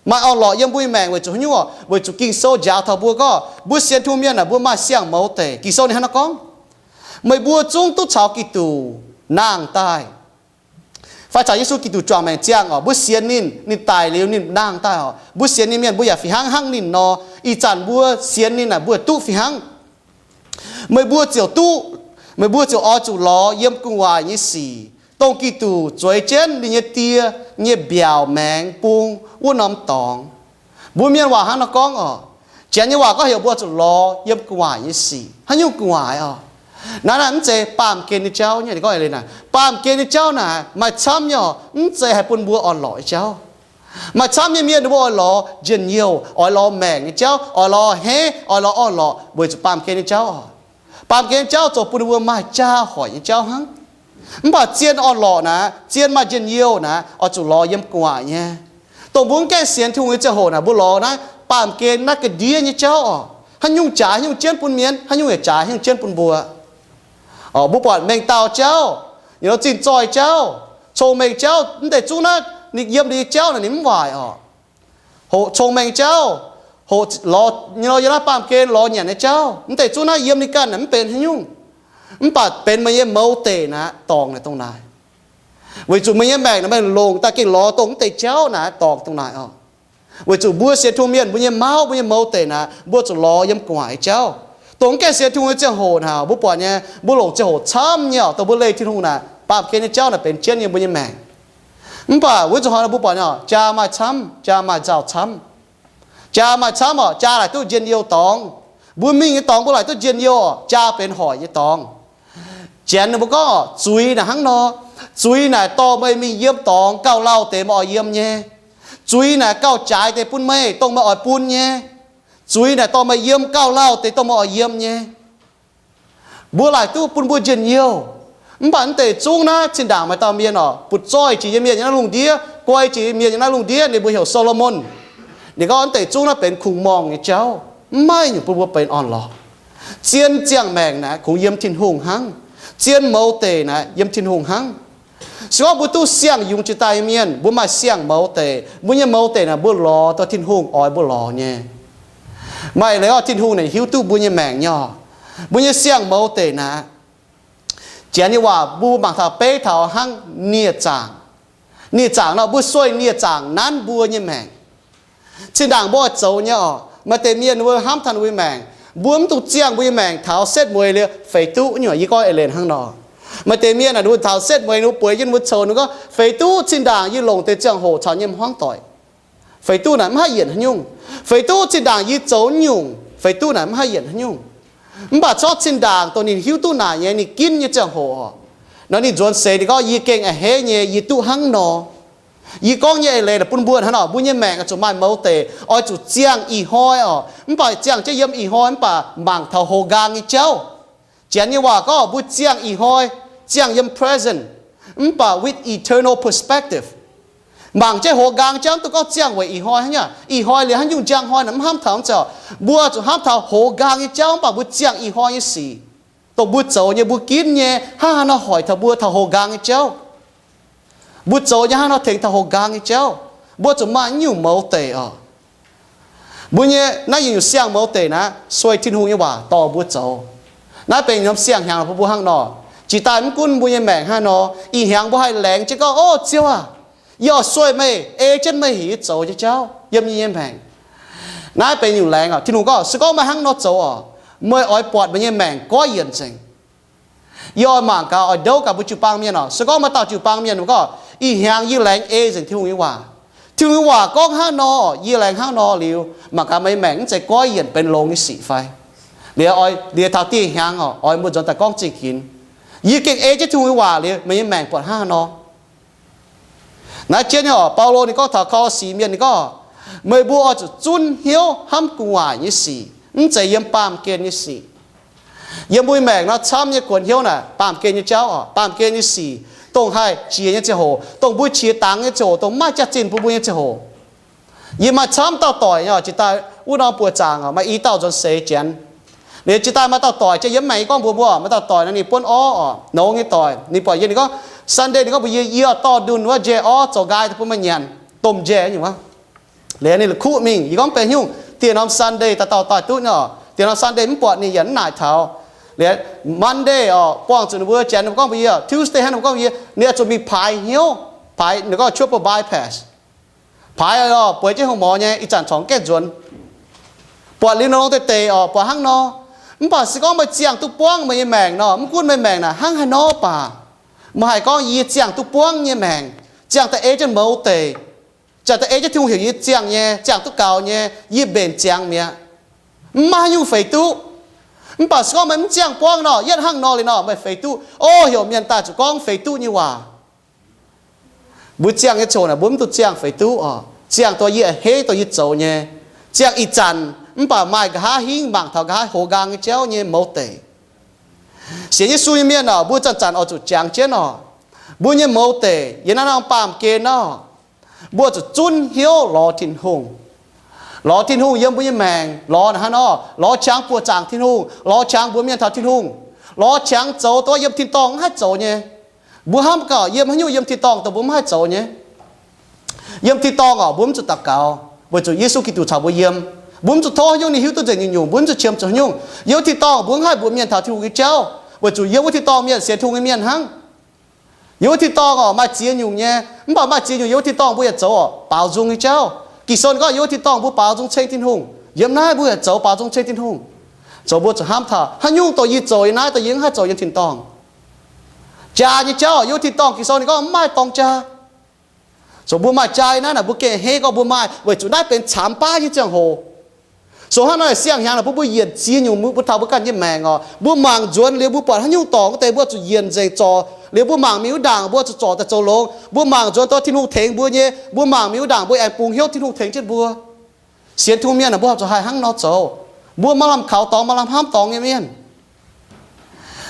Maaih orn-lorqc yiem mbuo nyei maengc weic zuqc haaix nyungc oc? Weic zuqc Ging-Sou njaaux taux mbuo gorngv mbuo sienx Tin-Hungh mienh naaic mbuo maaih siang-mouz deic. Ging-Sou ninh hnangv naaiv gorngv, meih mbuo zungv duqv caux Giduc nangh daaih, fai caux Yesu Giduc juangc maengc ziangh oc. Mbuo sienx ninh, ninh daic liuz ninh nangh daaih oc. Mbuo sienx ninh mienh mbuo yaac fih hnangv hnangv ninh nor. Ih zanc mbuo sienx ninh naaic mbuo duqv fih hnangv. Meih mbuo ziouc duqv, meih mbuo ziouc oix zuqc lorz yiem gu'nguaaic nyei sic, dongh Giduc zueiz jienv ninh nyei Die nyei mbiaauc maengx bung wuov norm dorngx. Mbuo mienh waac hnangv nor gorngv oc. Janx nyei waac gorngv heuc mbuo zuqc lorz yiem gu'nguaaic nyei sic. Haaix nyungc gu'nguaaic oc? Naaiv naaiv mv zeiz baamh gen nyei jauv nyei. Gorngv eix leiz naaic, baamh gen nyei jauv naaic maaih camv nyei oc, mv zeiz haih bun mbuo orn-lorqc nyei jauv. Maaih camv nyei mienh ninh mbuo oix lorz njien-youh, oix lorz maengc nyei jauv, oix lorz heiv, oix lorz orn-lorqc weic zuqc baamh gen nyei jauv oc. Baamh gen nyei jauv zoux bun ninh mbuo maaih jaa hoic nyei jauv hnangv. Mv baac zien orn-lorqc naaic, zien maaih njien-youh naaic, oix zuqc lorz yiem gu'nguaaic nyei. Dongh mbuo mv gaengh sienx Tin-Hungh nyei ziangh hoc naaic, mbuo lorz naaiv baamh gen naaiv ga'ndiev nyei jauv oc. Haaix nyungc jaaix, haaix nyungc jienv bun mienh, haaix nyungc yaac jaaix, haaix nyungc jienv bun mbuo. Mbuo buatc mengh dauh jauv, ninh lorz zinh zoih jauv, cong-mengh jauv, mv deix zungv naaiv ninh yiem ninh nyei jauv naaic ninh mv waaic oc. Hoqc cong-mengh jauv, hoqc lorz, lorz yiem naaiv baamh gen lorz nyanc nyei jauv, mv deix zungv naaiv yiem ninh ganh naaic mv benx haaix nyungc. Mv baac benx meih nyei mouz deic naaic dorngc naaic dongh naaic. Weic zuqc meih nyei maengc naaic meih longc daaih gengh lorz dongh mv deix jauv naaic dorngc dongh naaic oc. Weic zuqc mbuo sienx Tin-Hungh mienh mbuo nyei mauv, mbuo nyei mouz deic naaic, mbuo zuqc lorz yiem gu'nguaaic nyei jauv. Dongh mv gaengh sienx Tin-Hungh nyei ziangh hoc naaic, mbuo buatc nyei, mbuo longc ziangh hoc camv nyei oc, dongh mbuo leih Tin-Hungh naaic, baamh gen nyei jauv naaic benx jienv yiem mbuo nyei maengc. Mv baac wuov zuqc hnoi mbuo buatc nyei oc, jaa maaih camv, jaa maaih nzauh camv. Jaa maaih camv oc, jaa laaic duqv njien-youh dorngx. Mbuo mingh nyei dorngx mbuo laaic duqv njien-youh oc, jaa benx hoic nyei dorngx. Janx ninh mbuo gorngv oc, zuiz naaic hnangv nor, Zuiz naaic dorh meih mingh yiem dorngx gauh lauh deix meih oix yiem nyei. Zuiz naaic gauh jaaix deix bun meih, dongh meih oix bun nyei. Zuiz naaic dorh meih yiem gauh lauh deix dongh meih oix yiem nyei. Mbuo laaic duqv bun mbuo njien-youh. Mv baac mv deix zungv naaiv zinh ndaangc maaih dauh mienh oc, butv zoih jiex yiem mienh nyei naaiv lungh ndiev, guai jiex yiem mienh nyei naaiv lungh ndiev, ninh mbuo heuc Solomon. Ninh gorngv mv deix zungv naaiv benx kungx-morngh nyei jauv, mv maaih nyungc bun mbuo benx orn-lorqc. Zien ziangh maengc naaic kungx yiem Tin-Hungh hnangv. Zien mouz deic naaic yiem Tin-Hungh hnangv. Se gorngv mbuo duqv siang-yungz jiex daaih nyei mienh, mbuo maaih siang-mouz deic, mbuo nyei mouz deic naaic mbuo lorz dongh Tin-Hungh oix mbuo lorz nyei. Maaih leiz orqc, Tin-Hungh naaic hiuv duqv mbuo nyei maengc nyei orqc. Mbuo nyei siang-mouz deic naaic, Janx nyei waac mbuo mangc taux beiv taux hnangv nie-zaangc. Nie-zaangc nor, mbuo sueih nie-zaangc nanv mbuo nyei maengc. Zinh ndaangc mbuo oix zoux nyei orqc, maaih deix mienh ninh mbuo hnamv taux ninh mbuo nyei maengc, mbuo mv dungx ziangh mbuo nyei maengc taux setv mueiz liuz feix duqv nyungc. Yie gorngv eix leiz hnangv nor, maaih deix mienh ninh mbuo taux setv mueiz ninh mbuo bueix jienv ninh mbuo coux, ninh gorngv, feix duqv zinh ndaangc yie longc deix ziangh hoc caux nyei hmuangv doic, feix duqv naaic mv haih yienc haaix nyungc. Feix duqv zinh ndaangc yie zoux nyungc, feix duqv naaic mv haih yienc haaix nyungc. Mv baac corc zinh ndaangc dongh ninh hiuv duqv naaic nyei, ninh ginv nyei ziangh hoc, nor ninh nzuonx seix ninh gorngv, yie gengh a'hneiv nyei, yie duqv hnangv nor. Yie gorngv nyei eix leiz naaic bun mbuo hnangv nor, mbuo nyei maengc oix zuqc maaih mouz deic, oix zuqc ziangh ih hnoi orqc. Mv baac ziangh jienv yiem ih hnoi mv baac mangc taux houx nqaang nyei jauv. Janx nyei waac gorngv mbuo ziangh ih hnoi, ziangh yiem present, mv baac with eternal perspective. Mangc jienv houx nqaang jauv, mv dungx gorngv ziangh weic ih hnoi hnangv, ih hnoi liuz haaix nyungc njang hnoi naaic mv hnamv taux. Mv zeiz, mbuo zuqc hnamv taux houx nqaang nyei jauv, mv baac mbuo ziangh ih hnoi nyei sic, dongh mbuo zoux nyei, mbuo ginv nyei, hnangv haaix nor hoic taux mbuo taux houx nqaang nyei jauv. Mbuo zoux nyei hnangv haaix nor tengx taux houx nqaang nyei jauv. Mbuo zuqc maaih nyungc mouz deic oc. Mbuo nyei naaiv nyungc siang-mouz deic naaiv sueih Tin-Hungh nyei waac dorh mbuo zoux. Naaiv benx norm siang-hnyangx bun mbuo hnangv nor. Jiex daaih mv gunv mbuo nyei maengc hnangv nor, ih hnyangx mbuo haih laengz jienv gorngv, O Ziouv aah! Yie oix sueih meih, ei jienv meih heuc yie zoux nyei jauv yiem yie nyei maengc. Naaiv benx nyungc laengz oc. Tin-Hungh gorngv, se gorngv meih hnangv nor zoux oc, meih oix buatc meih nyei maengc goiv yienc nzengc. Yie oix mangc gaax, oix ndouv gaax mbuo jiu-baang mienh oc. Se gorngv maaih dauh jiu-baang mienh gorngv, ih hnyangx yie laengz ei nzengc Tin-Hungh nyei waac. Tin-Hungh nyei waac gorngv hnangv nor, yie laengz hnangv nor liuz, mangc gaax meih nyei maengc mv zeiz goiv yienc benx longx nyei sic fai? Liuz oix, liuz taux dieh hnyangx oc, oix mbuo nzuonx daaih gorngv zingh ginx. Yie gengh ei jienv Tin-Hungh nyei waac liuz, meih nyei maengc buatc hnangv haaix nor. Naaiv jienv nyei oc, Baulo ninh gorngv taux Ko^lo^si mienh, ninh gorngv, meih mbuo oix zuqc zunv hnyouv hnamv gu'nguaaic nyei sic, mv zeiz yiem baamh gen nyei sic. Yiem mbuo maengc nor camv nyei guonx hnyouv naaic baamh gen nyei jauv oc, baamh gen nyei sic, dongh haih jiex nyei ziangh hoc, dongh mbuo qiex dangx nyei ziangh hoc, dongh maiv jaax-zinh bun mbuo nyei ziangh hoc. Yie maaih camv dauh doic nyei oc, jiex daaih wuov norm buoz-zaangc oc, maaih i dauh nzuonx seix janx. Liuz jiex daaih maaih dauh doic, jiex yiem maengx yie gorngv mbuox mbuo, maaih dauh doic nor ninh buonv orv oc, nongx nyei doic. Ninh buatc yie, ninh gorngv, Sunday, ninh gorngv mbuox yie, yie dorh ndunh wuov njeh orv zoux nqaai daaih bun meih nyanc, domh njeh nyei wuov. Liuz ninh la'kuqv mingh. Yie gorngv, Benx haaix nyungc? Dieh norm Sunday daaih dauh daaih duqv nyei oc. Dieh norm Sunday mv buatc ninh yaac mv naaic taux. Liuz Monday oc, buangh zuqc ninh mbuo janx, ninh mbuo gorngv mbuox yie, Tuesday hnangv, ninh mbuo gorngv mbuox yie, ninh oix zuqc mingh paaix hnyouv, paaix, ninh gorngv triple bypass. Paaix oc, bueix jienv hungh mor nyei, ih zanc corc gaengh nzuonx. Buatc liuz nor longx deix deix oc, buatc hnangv nor. Mv baac se gorngv meih ziangh duqv buangv meih nyei maengc nor, mv gunv meih maengc naaic hnangv haaix nor baac, meih haih gorngv, Yie ziangh duqv buangv nyei maengc, ziangh daaih ei jienv mouz deic, ziangh daaih ei jienv Tin-Hungh heuc yie ziangh nyei, ziangh duqv gaux nyei, yie mbenc ziangx mi'aqv. Mv maaih haaix nyungc feix duqv. Mv baac se gorngv meih mv ziangh buangv nor, yietv hnangv nor liuz nor, meih feix duqv. O, heuc mienh daaih zuqc gorngv feix duqv nyei waac. Mbuo ziangh nyei ziangh hoc naaic, mbuo mv dungx ziangh feix duqv oc. Ziangh dongh yie a'hneiv, dongh yie zoux nyei. Ziangh ih zanc mv baac maaih nqa'haav hingv mangc taux nqa'haav hoz nqaang nyei jauv nyei mouz deic. Sienx Yesu nyei mienh oc, mbuo zanc-zanc oix zuqc jangx jienv oc, mbuo nyei mouz deic yiem naaiv norm baamh gen nor, mbuo zuqc zunv hnyouv lorz Tin-Hungh. Lorz Tin-Hungh yiem mbuo nyei maengc, lorz hnangv nor, lorz qangx buoqc zaangc Tin-Hungh, lorz qangx mbuox mienh taux Tin-Hungh, lorz qangx zoux dongh yiem tin-dorngh mv haih zoux nyei. Mbuo hnamv gaax, yiem haaix nyungc yiem tin-dorngh dongh mbuo mv haih zoux nyei? Yiem tin-dorngh oc, mbuo mv zuqc daux gaux, weic zuqc Yesu Giduc caux mbuo yiem. Mbuo mv zuqc tov haaix nyungc, ninh hiuv duqv nzengc nyungc-nyungc, mbuo mv zuqc qiemx zuqc haaix nyungc. Yiem wuov tin-dorngh mbuo mv haih mbuox mienh taux Tin-Hungh nyei jauv, weic zuqc yiem wuov tin-dorngh mienh sienx Tin-Hungh nyei mienh hnangv. Yiem wuov tin-dorngh oc, maaih ziex nyungc nyei, mv baac maaih ziex nyungc yiem wuov tin-dorngh mbuo yaac zoux oc, baaux nzung nyei jauv. Ging-Sou ninh gorngv yiem wuov tin-dorngh mbuo baaux nzung ceng Tin-Hungh. Yiem naaiv mbuo yaac zoux baaux nzung ceng Tin-Hungh. Zoux mbuo zuqc hnamv taux haaix nyungc dongh yie zoux yiem naaiv dongh yie mv haih zoux yiem tin-dorngh. Jaa nyei jauv yiem wuov tin-dorngh, Ging-Sou ninh gorngv mv maaih dorng jaa. Zoux mbuo maaih jaa naaiv naaic, mbuo gengh a'hneiv gorngv mbuo maaih, weic zuqc naaiv benx camx baav nyei ziangh hoc. Zoux hnangv naaiv siang-hnyangx naaic bun mbuo yienc ziex nyungc mv bun taux mbuo ganh nyei maengc oc. Mbuo mangc nzuonx liuz mbuo buatc haaix nyungc dorngc wuov deix mbuo zuqc yienc nzengc zorc, liuz mbuo mangc mingh wuov ndaangc mbuo zuqc zorc daaih zoux longx. Mbuo mangc nzuonx taux Tin-Hungh tengx mbuo nyei, mbuo mangc mingh wuov ndaangc mbuo aengx bungx hnyouv Tin-Hungh tengx jienv mbuo. Sienx Tin-Hungh mienh naaic mbuo zuqc haih hnangv nor zoux. Mbuo maaih lamh kaux dorngx, maaih lamh hnamv dorngx nyei mienh.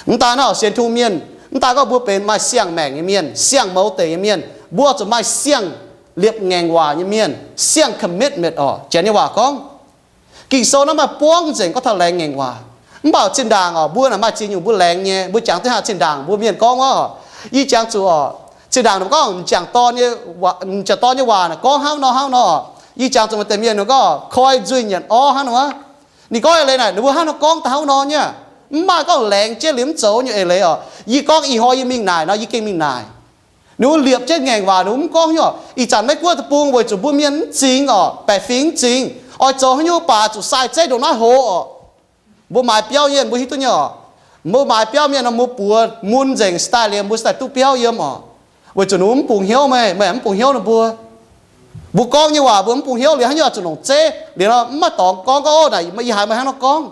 Mv daaih naaiv sienx Tin-Hungh mienh, mv daaih gorngv mbuo benx maaih siang-maengc nyei mienh, siang-mouz deic nyei mienh, mbuo zuqc maaih siang-liepc ngaengc waac nyei mienh, siang-commitment oc. Janx nyei waac gorngv, Ging-Sou naaiv maaih buangv nzengc gorngv taux laengz ngaengc waac. Mv baac zinh ndaangc oc, mbuo naaic maaih ziex nyungc mbuo laengz nyei. Mbuo jangx duqv haaix zinh ndaangc mbuo mienh gorngv oc, yie jangx zuqc oc, zinh ndaangc ninh gorngv m'jangc dorn nyei, m'jangc dorn nyei waac naaic gorngv hnangv nor hnangv nor. Yie jangx zuqc maaih deix mienh ninh gorngv koi nzuih nyanc orv hnangv nor. Ninh gorngv eix leiz naaic ninh mbuo hnangv nor gorngv daaih hnangv nor nyei. Mv maaih gorngv laengz jienv liuz mv zoux nyei eix leiz oc. Yie gorngv ih hnoi yie mingh naaic nor yie gengh mingh naaic. Ninh mbuo liepc jienv ngaengc waac ninh mbuo mv gorngv nyei oc. Ih zanc Meiv-Guoqv deic-bung weic zuqc mbuo mienh mv zingx oc, baeqc fingx mv zingx, oix zoux haaix nyungc baac zuqc sai zeiv ndongc naaiv hoz oc. Mbuo maaiz biauv yienh mbuo hiuv duqv nyei oc. Mbuo maaiz biauv mienh nor mbuo buoz mun nzengc style liemh mbuo style duqv biauv yiem oc. Weic zuqc ninh mbuo mv bungx hnyouv meih, meih mv bungx hnyouv ninh mbuo. Mbuo gorngv nyei waac mbuo mv bungx hnyouv liuz haaix nyungc zuqc longc zeiv liuz nor mv maaih dorngx gorngv gorngv, Ov, naaic yie haiz meih hnangv nor gorngv.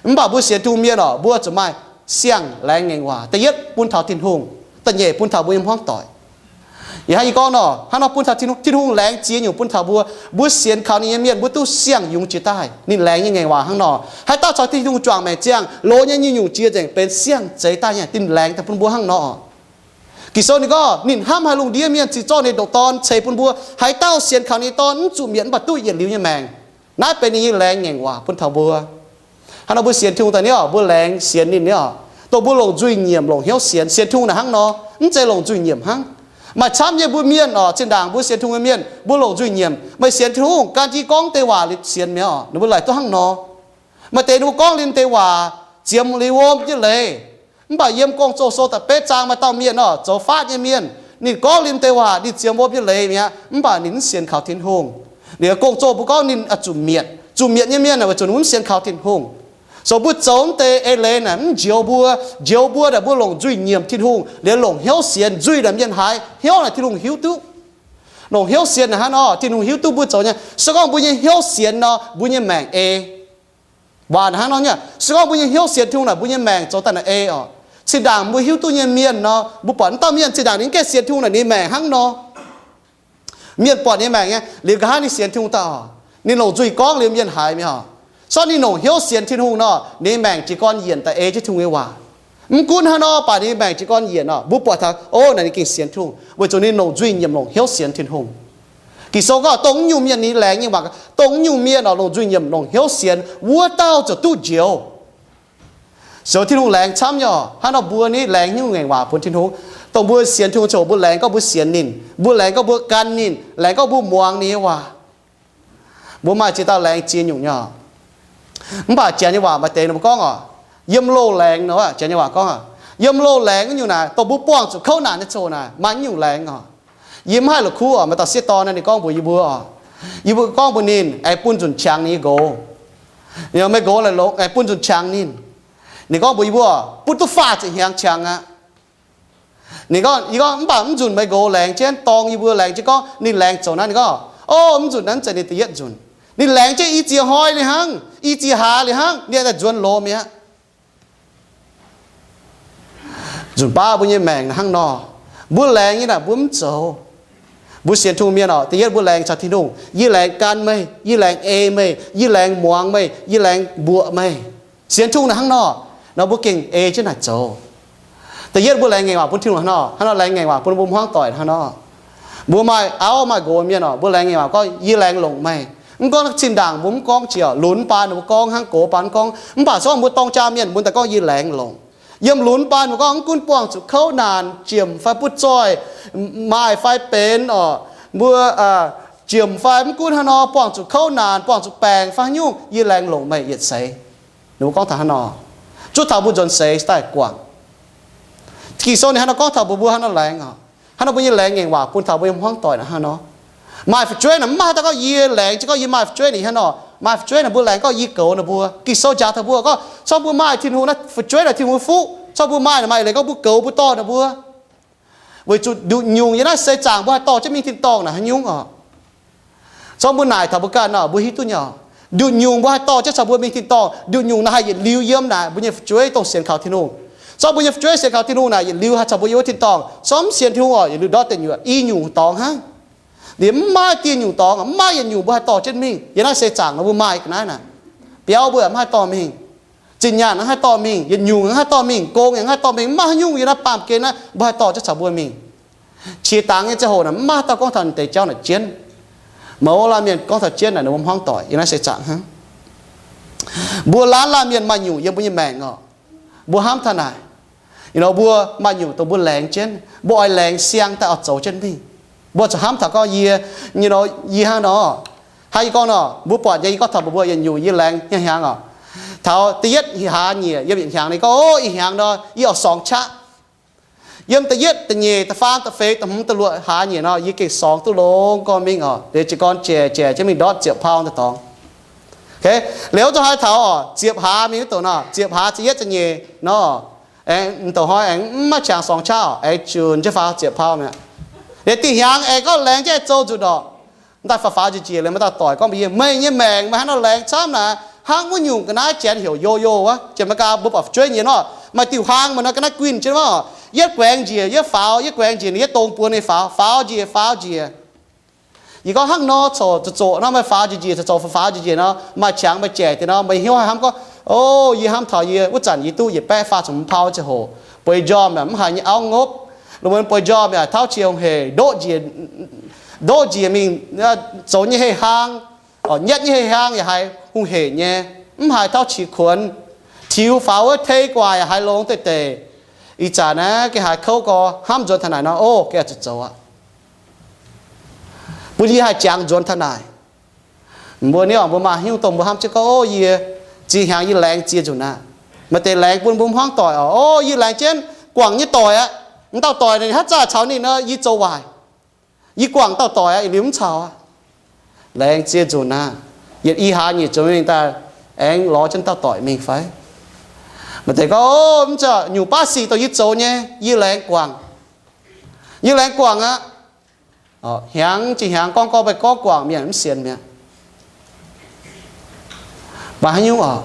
Mv baac mbuo sienx Tin-Hungh mienh oc, mbuo zuqc maaih siang-laengz ngaengc waac. Da'yietv bun taux Tin-Hungh, da'nyeic bun taux mbuo nyei hmuangv doic. Yie hnangv yie gorngv nor, hnangv nor bun taux Tin-Hungh. Tin-Hungh laengz ziex nyungc bun taux mbuo. Mbuo sienx kaux ninh nyei mienh mbuo duqv siang-yungz jiex daaih. Ninh laengz nyei ngaengc waac hnangv nor. Haaix dauh caux Tin-Hungh juangc maengc ziangh, loz nyei nyungc-nyungc jiex nzengc benx siang-zeix daaih nyei. Ninh laengz daaih bun mbuo hnangv nor. Ging-Sou ninh gorngv ninh hnamv haiz lungh ndiev mienh ziux zorqv ninh nyei ndoqc Dorn ceix bun mbuo. Haaix dauh sienx kaux ninh nyei Dorn mv zuqc mietc mv baac duqv yietc liuz nyei maengc. Naaiv benx ninh nyei laengz ngaengc waac bun taux mbuo. Hnangv nor mbuo sienx Tin-Hungh daaih nyei oc, mbuo laengz sienx ninh nyei oc, dongh mbuo longc nzuih nyiemc longc hnyouv sienx. Sienx Tin-Hungh naaic hnangv nor, mv zeiz longc nzuih nyiemc hnangv. Maaih camv nyei mbuo mienh oc, zinh ndaangc mbuo sienx Tin-Hungh nyei mienh mbuo longc nzuih nyiemc. Meih sienx Tin-Hungh gan jienv gorngv deix waac liuz sienx mi'aqv oc, ninh mbuo laaic duqv hnangv nor. Maaih deix ninh mbuo gorngv liuz deix waac ziemx liuz wuom jienv leiz. Mv baac yiem Gong-Zoh sou da'betv zaang maaih dauh mienh oc, zoux faatv nyei mienh, ninh gorngv liuz deix waac ninh ziemx wuom jienv leiz mi'aqv, mv baac ninh mv sienx kaux Tin-Hungh. Liuz Gong-Zoh mbuo gorngv ninh zuqc mietc. Zuqc mietc nyei mienh naaic weic zuqc ninh mv sienx kaux Tin-Hungh. Zoux mbuo zoux deix eix leiz naaic mv njoux mbuo. Njoux mbuo naaic mbuo longc nzuih nyiemc Tin-Hungh liuz longc hnyouv sienx. Nzuih naaic mienh haiz, hnyouv naaic Tin-Hungh hiuv duqv. Longc hnyouv sienx naaic hnangv nor, Tin-Hungh hiuv duqv mbuo zoux nyei. Se gorngv mbuo nyei hnyouv sienx nor, mbuo nyei maengc ei. Waac naaic hnangv nor nyei, se gorngv mbuo nyei hnyouv sienx Tin-Hungh naaic, mbuo nyei maengc zoux daaih naaic ei oc. Zinh ndaangc mbuo hiuv duqv nyei mienh nor, mbuo buatc mv dauh mienh zinh ndaangc ninh gaengh sienx Tin-Hungh naaic, ninh maengc hnangv nor. Mienh buatc ninh maengc nyei, liuz nqa'haav ninh sienx Tin-Hungh daaih oc, ninh longc nzuih gorngv liuz mienh haiz mi'aqv oc. Sortv ninh longc hnyouv sienx Tin-Hungh nor, ninh maengc jiez gorn yienc daaih ei jienv Tin-Hungh nyei waac. Mv gunv hnangv nor, baac ninh maengc jiez gorn yienc oc, mbuo buatc taux, o, naaic ninh gengh sienx Tin-Hungh, weic zuqc ninh longc nzuih nyiemc longc hnyouv sienx Tin-Hungh. Ging-Sou gorngv dongh nyungc mienh ninh laengz nyei waac, dongh nyungc mienh oc, longc nzuih nyiemc longc hnyouv sienx, wuov dauh ziouc duqv njoux. Zoux Tin-Hungh laengz camv nyei oc. Hnangv nor mbuo ni laengz nyungc ngaengc waac bun Tin-Hungh. Dongh mbuo sienx Tin-Hungh ziouc mbuo laengz gorngv mbuo sienx ninh, mbuo laengz gorngv mbuo gan ninh, laengz gorngv mbuo muangx ninh nyei waac. Mbuo maaih ziex dauh laengz ziex nyungc nyei oc. Mv baac Janx nyei waac maaih deix ninh mbuo gorngv oc, yiem loz-laengz nor, Janx nyei waac gorngv, yiem loz-laengz wuov nyungc naaic, dongh mbuo buangh zuqc kouv naanc nyei ziangh hoc naaic, maaih nyungc laengz oc. Yie mv haih la'kuqv oc, maaih dauh sieqv dorn naaiv ninh gorngv mbuox yie mbuo oc, yie mbuo gorngv mbuox ninh, aengx bun nzunc qangx ninh nyei nqox. Meih nqox longx, aengx bun nzunc qangx ninh. Ninh gorngv mbuox yie mbuo, butv duqv faah ziepc hnyangx qangx aqv. Ninh gorngv, yie gorngv, mv baac mv nzunc meih nqox laengz jienv dorng yie mbuo, laengz jienv gorngv ninh laengz zoux naaiv. Ninh gorngv, o, mv nzunc naaiv zeiz ninh da'yietv nzunc. Ninh laengz jienv i ziex hnoi liuz hnangv, i ziex hlaax liuz hnangv, ninh daaih nzuonx loz mi'aqv. Nzunc baav mbuo nyei maengc hnangv nor, mbuo laengz nyei naaic mbuo mv zoux. Mbuo sienx Tin-Hungh mienh oc, da'yietv mbuo laengz caux Tin-Hungh, yie laengz gan meih, yie laengz ei meih, yie laengz muangx meih, yie laengz mbuoqc meih. Sienx Tin-Hungh naaic hnangv nor, nor mbuo gengh ei jienv naaic zoux. Da'yietv mbuo laengz ngaengc waac bun Tin-Hungh hnangv nor, hnangv nor laengz ngaengc waac bun mbuo hmuangv doic hnangv nor. Mbuo maaih auv maaih nqox mienh oc, mbuo laengz ngaengc waac gorngv, yie laengz longc meih. Mv gorngv zinh ndaangc mbuo mv gorngv jiex, lunx baan ninh mbuo gorngv hnangv, gox baan mv gorngv, mv baac se gorngv mbuo dorng jaa mienh mbuo daaih gorngv yie laengz longc. Yiem lunx baan mbuo gorngv mv gunv buangh zuqc kouv naanc, jiemc fai butv zoih, maaih fai benx oc, mbuo jiemc fai mv gunv haaix nor, buangh zuqc kouv naanc, buangh zuqc baengc fai haaix nyungc, yie laengz longc meih yietc seix. Ninh mbuo gorngv taux hnangv nor, zuov taux mbuo nzuonx seix daaih guangc. Ging-Sou ninh hnangv nor gorngv taux mbuo, mbuo hnangv nor laengz oc. Hnangv nor mbuo nyei laengz ngaengc waac bun taux mbuo nyei hmuangv doic naaic hnangv nor. Maaih fu'jueiv naaic mv maaih haaix dauh gorngv yie laengz jienv gorngv yie maaih fu'jueiv naaic hnangv nor. Maaih fu'jueiv naaic mbuo laengz gorngv yie goux ninh mbuo. Ging-Sou njaaux taux mbuo gorngv, se gorngv mbuo maaih Tin-Hungh naaiv fu'jueiv naaic Tin-Hungh fuqv, se gorngv mbuo maaih naaic maaih leiz gorngv mbuo goux mbuo dorh ninh mbuo. Weic zuqc nduqc nyungc yiem naaiv seix zaangc mbuo haih dorh jienv mingh tin-dorngh naaic haaix nyungc oc. Se gorngv mbuo naaic taux mbuo ganh oc, mbuo hiuv duqv nyei oc. Nduqc nyungc mbuo haih dorh jienv caux mbuo mingh tin-dorngh. Nduqc nyungc naaiv haih yietc liuz yiem naaic mbuo nyei fu'jueiv dongh sienx kaux Tin-Hungh. Zorqv mbuo nyei fu'jueiv sienx kaux Tin-Hungh naaic yietc liuz haih caux mbuo yiem wuov tin-dorngh. Zorqv mv sienx Tin-Hungh oc, yietc liuz ndortv deic nyuoqc i nyungc dorngx hnangv. Liemh mv maaih dieh nyungc dorngx, mv maaih yietc nyungc mbuo haih dorh jienv mingh. Yiem naaiv seix zaangc nor mbuo maaih ga'naaiv naaic. Biauv mbuo mv haih dorh mingh. Zinh nyaanh mv haih dorh mingh. Yietc nyungc mv haih dorh mingh. Gong mv haih dorh mingh. Mv maaih haaix nyungc yiem naaiv baamh gen naaiv mbuo haih dorh jienv caux mbuo mingh. Qiex dangx nyei ziangh hoc naaic mv maaih dauh gorngv taux deix jauv naaic jienv. Mouz laanh mienh gorngv taux jienv naaic ninh mbuo hmuangv doic yiem naaiv seix zaangc hnangv. Mbuo laanh laanh mienh maaih nyungc yiem mbuo nyei maengc oc. Mbuo hnamv taux naaic, you know, mbuo maaih nyungc dongh mbuo laengz jienv, mbuo oix laengz siang daaih oix zoux jienv mingh. Mbuo zuqc hnamv taux gorngv yie, you know, yie hnangv nor, hnangv yie gorngv nor, mbuo buatc nyei, yie gorngv taux mbuo yietc nyungc yie laengz hnyangx oc. Taux da'yietv hlaax nyieqc yiem yietc hnyangx ninh gorngv, o, ih hnyangx nor yie oix sorngx qaqv. Yiem da'yietv, da'nyeic, da'faam, da'feix, da'hmz, da'luoqc hlaax nyieqc nor yie gengh sorngx duqv longx gorn mingh oc. Liuz jiez gorn jaic jaic jienv mingh ndortv ziepc pound daaih dorngx. Liuz zuqc haaix taux oc, ziepc hlaax mingh wuov douc nor, ziepc hlaax ziepc yietv ziepc nyeic nor, aengx m'douc hnoi aengx mv maaih qangx sorngx qaqv oc, aengx junc jienv faaux ziepc pound mi'aqv. Liuz diuh hnyangx aengx gorngv laengz jienv zoux nzunc oc. Daaih faaux faaux njiec njiec liuz maaih dauh doic gorngv mbuox yie, meih nyei maengc meih hnangv nor laengz camv naaic, hnangv wuov nyungc ga'naaiv janx heuc yo-yo wuov. Janx-Meigaa mbuo buatc fu'jueiv nyei nor, maaih diuh hlang meih nor ga'naaiv guinh jienv wuov, yietv guaengx njiec yietv faaux, yietv guaengx njiec ninh yietv dong buonc ninh faaux, faaux njiec faaux njiec. Yie gorngv hnangv nor corc zoqc zoqc nor, meih faaux njiec njiec corc zoqc faaux faaux njiec njiec nor, maaih qangx meih jaic deix nor, meih hnyouv haih hnamv gorngv, o, yie hnamv taux yie wuov zanc yie duqv yietc baeqv faah ziepc hmz pound ziangh hoc, bueix njormh yaac mv haiz nyei auv ngopv, lungh muonz bueix njormh yaac tauv qiex hungh heic, ndoqv njiec, ndoqv njiec mingh, zoux nyei hei hlang, nyatv nyei hei hlang yaac haiz hungh heic nyei, mv haiz tauv qiex kuonx, tiux faaux wuov tei guaac yaac haiz longx deix deix. Ih zanc naaiv gengh haiz kouv gorx, hnamv nzuonx taux naaic nor, o, gengh zuqc zoux aqv. Bun yie haih jangx nzuonx taux naaic. Mbuo niouv mbuo maaih hnyouv dongh mbuo hnamv jienv gorngv, o, yie ziex hnyangx yie laengz ziex nzunc aqv. Maaih deix laengz bun mbuo hmuangv doic oc, o, yie laengz jienv guangc nyei doic aqv. M'dauh doic naaic haaix zanc caux ninh nor, yie zoux waaic. Yie guangc dauh doic aqv, yietc liuz mv caux aqv. Laengz ziex nzunc aqv. Yietc i hlaax nyeic nzunc mingh daaih, aengx lorz jienv dauh doic mingh fai? Maaih deix gorngv, o, mv zeiz, nyungc baav sic dongh yie zoux nyei, yie laengz guangc. Yie laengz guangc aqv. Hnyangx jiex hnyangx gorngv gorngv, meih gorngv guangc mienh mv sienx mi'aqv. Maaih haaix nyungc oc?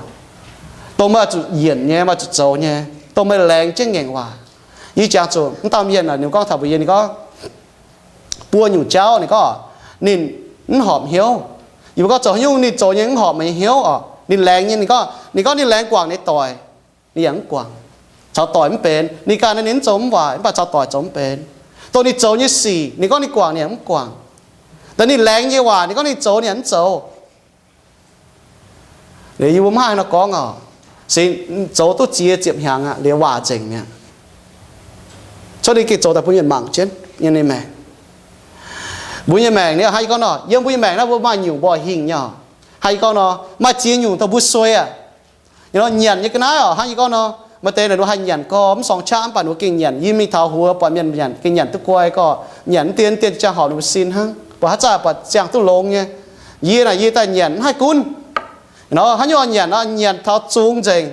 Dongh meih zuqc yienc nyei, meih zuqc zoux nyei, dongh meih laengz jienv ngaengc waac. Yie jangx zuqc mv dauh mienh, ninh gorngv taux mbuox yie, ninh gorngv, buo nyungc jauv ninh gorngv ninh mv horpc hnyouv. Yie mbuo gorngv zoux haaix nyungc ninh zoux nyei mv horpc meih nyei hnyouv oc? Ninh laengz nyei, ninh gorngv, ninh gorngv ninh laengz guangc ninh doic, ninh yaac mv guangc. Caux doic mv benx. Ninh ganh ninh mv zoux mv waaic, mv baac caux doic zoux mv benx. Dongh ninh zoux nyei sic ninh gorngv ninh guangc, ninh yaac mv guangc. Dongh ninh laengz nyei waac ninh gorngv ninh zoux, ninh yaac mv zoux. Liuz yie mbuo mv haih nor gorngv oc. Se zoux duqv ziex ziepc hnyangx aqv, liuz waac nzengc mi'aqv. Cuotv ninh gengh zoux daaih bun mienh mangc jienv nyei, ninh maengc. Mbuo nyei maengc ni, hnangv yie gorngv nor, yiem mbuo nyei maengc naaiv mbuo maaih nyungc mbuo hingh nyei oc. Hnangv yie gorngv nor, maaih ziex nyungc dongh mbuo suei aqv. Nyanc nyei ga'naaiv oc, hnangv yie gorngv nor, maaih deix naaic ninh mbuo haih nyanc gorx mv sorngx qaqv, mv baac ninh mbuo gengh nyanc. Yie mingh taux huox buatc mienh nyanc, gengh nyanc duqv guai gorx, nyanc mv dien dien ziangh horpc ninh mbuo sin hnangv, buatc haaix zanc buatc ziangh duqv longx nyei. Yie naaic yie daaih nyanc mv haih gunv. Nor haaix nyungc nyanc nor, nyanc taux zungx nzengc.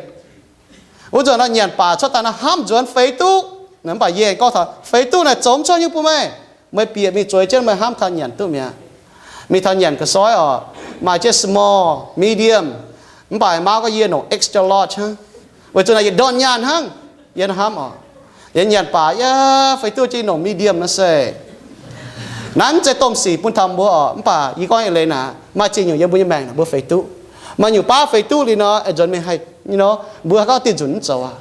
Wuov nzunc nor nyanc baac cuotv daaih nor hnamv nzuonx feix duqv. Mv baac yie gorngv taux feix duqv naaic zoux mv cuotv nyungc bun meih. Meih bieqc mingh zueiz jienv meih hnamv taux nyanc duqv mi'aqv. Mingh taux nyanc ga'soiv oc, maaih jienv small, medium, mv baac mauv gorngv yie nongc extra large hnangv. Weic zuqc naaic yietc ndortv nyaanh hnangv, yie hnamv oc. Yie nyanc baac yie feix duqv jienv nongc medium nor se naaiv mv zeiz domh sic bun taux mbuo oc. Mv baac yie gorngv eix leiz naaic, maaih ziex nyungc yiem mbuo nyei maengc naaic mbuo feix duqv. Maaih nyungc baav feix duqv liuz nor, a'nzuonx mingh haih, you know, mbuo gorngv dieh nzunc mv zoux aqv.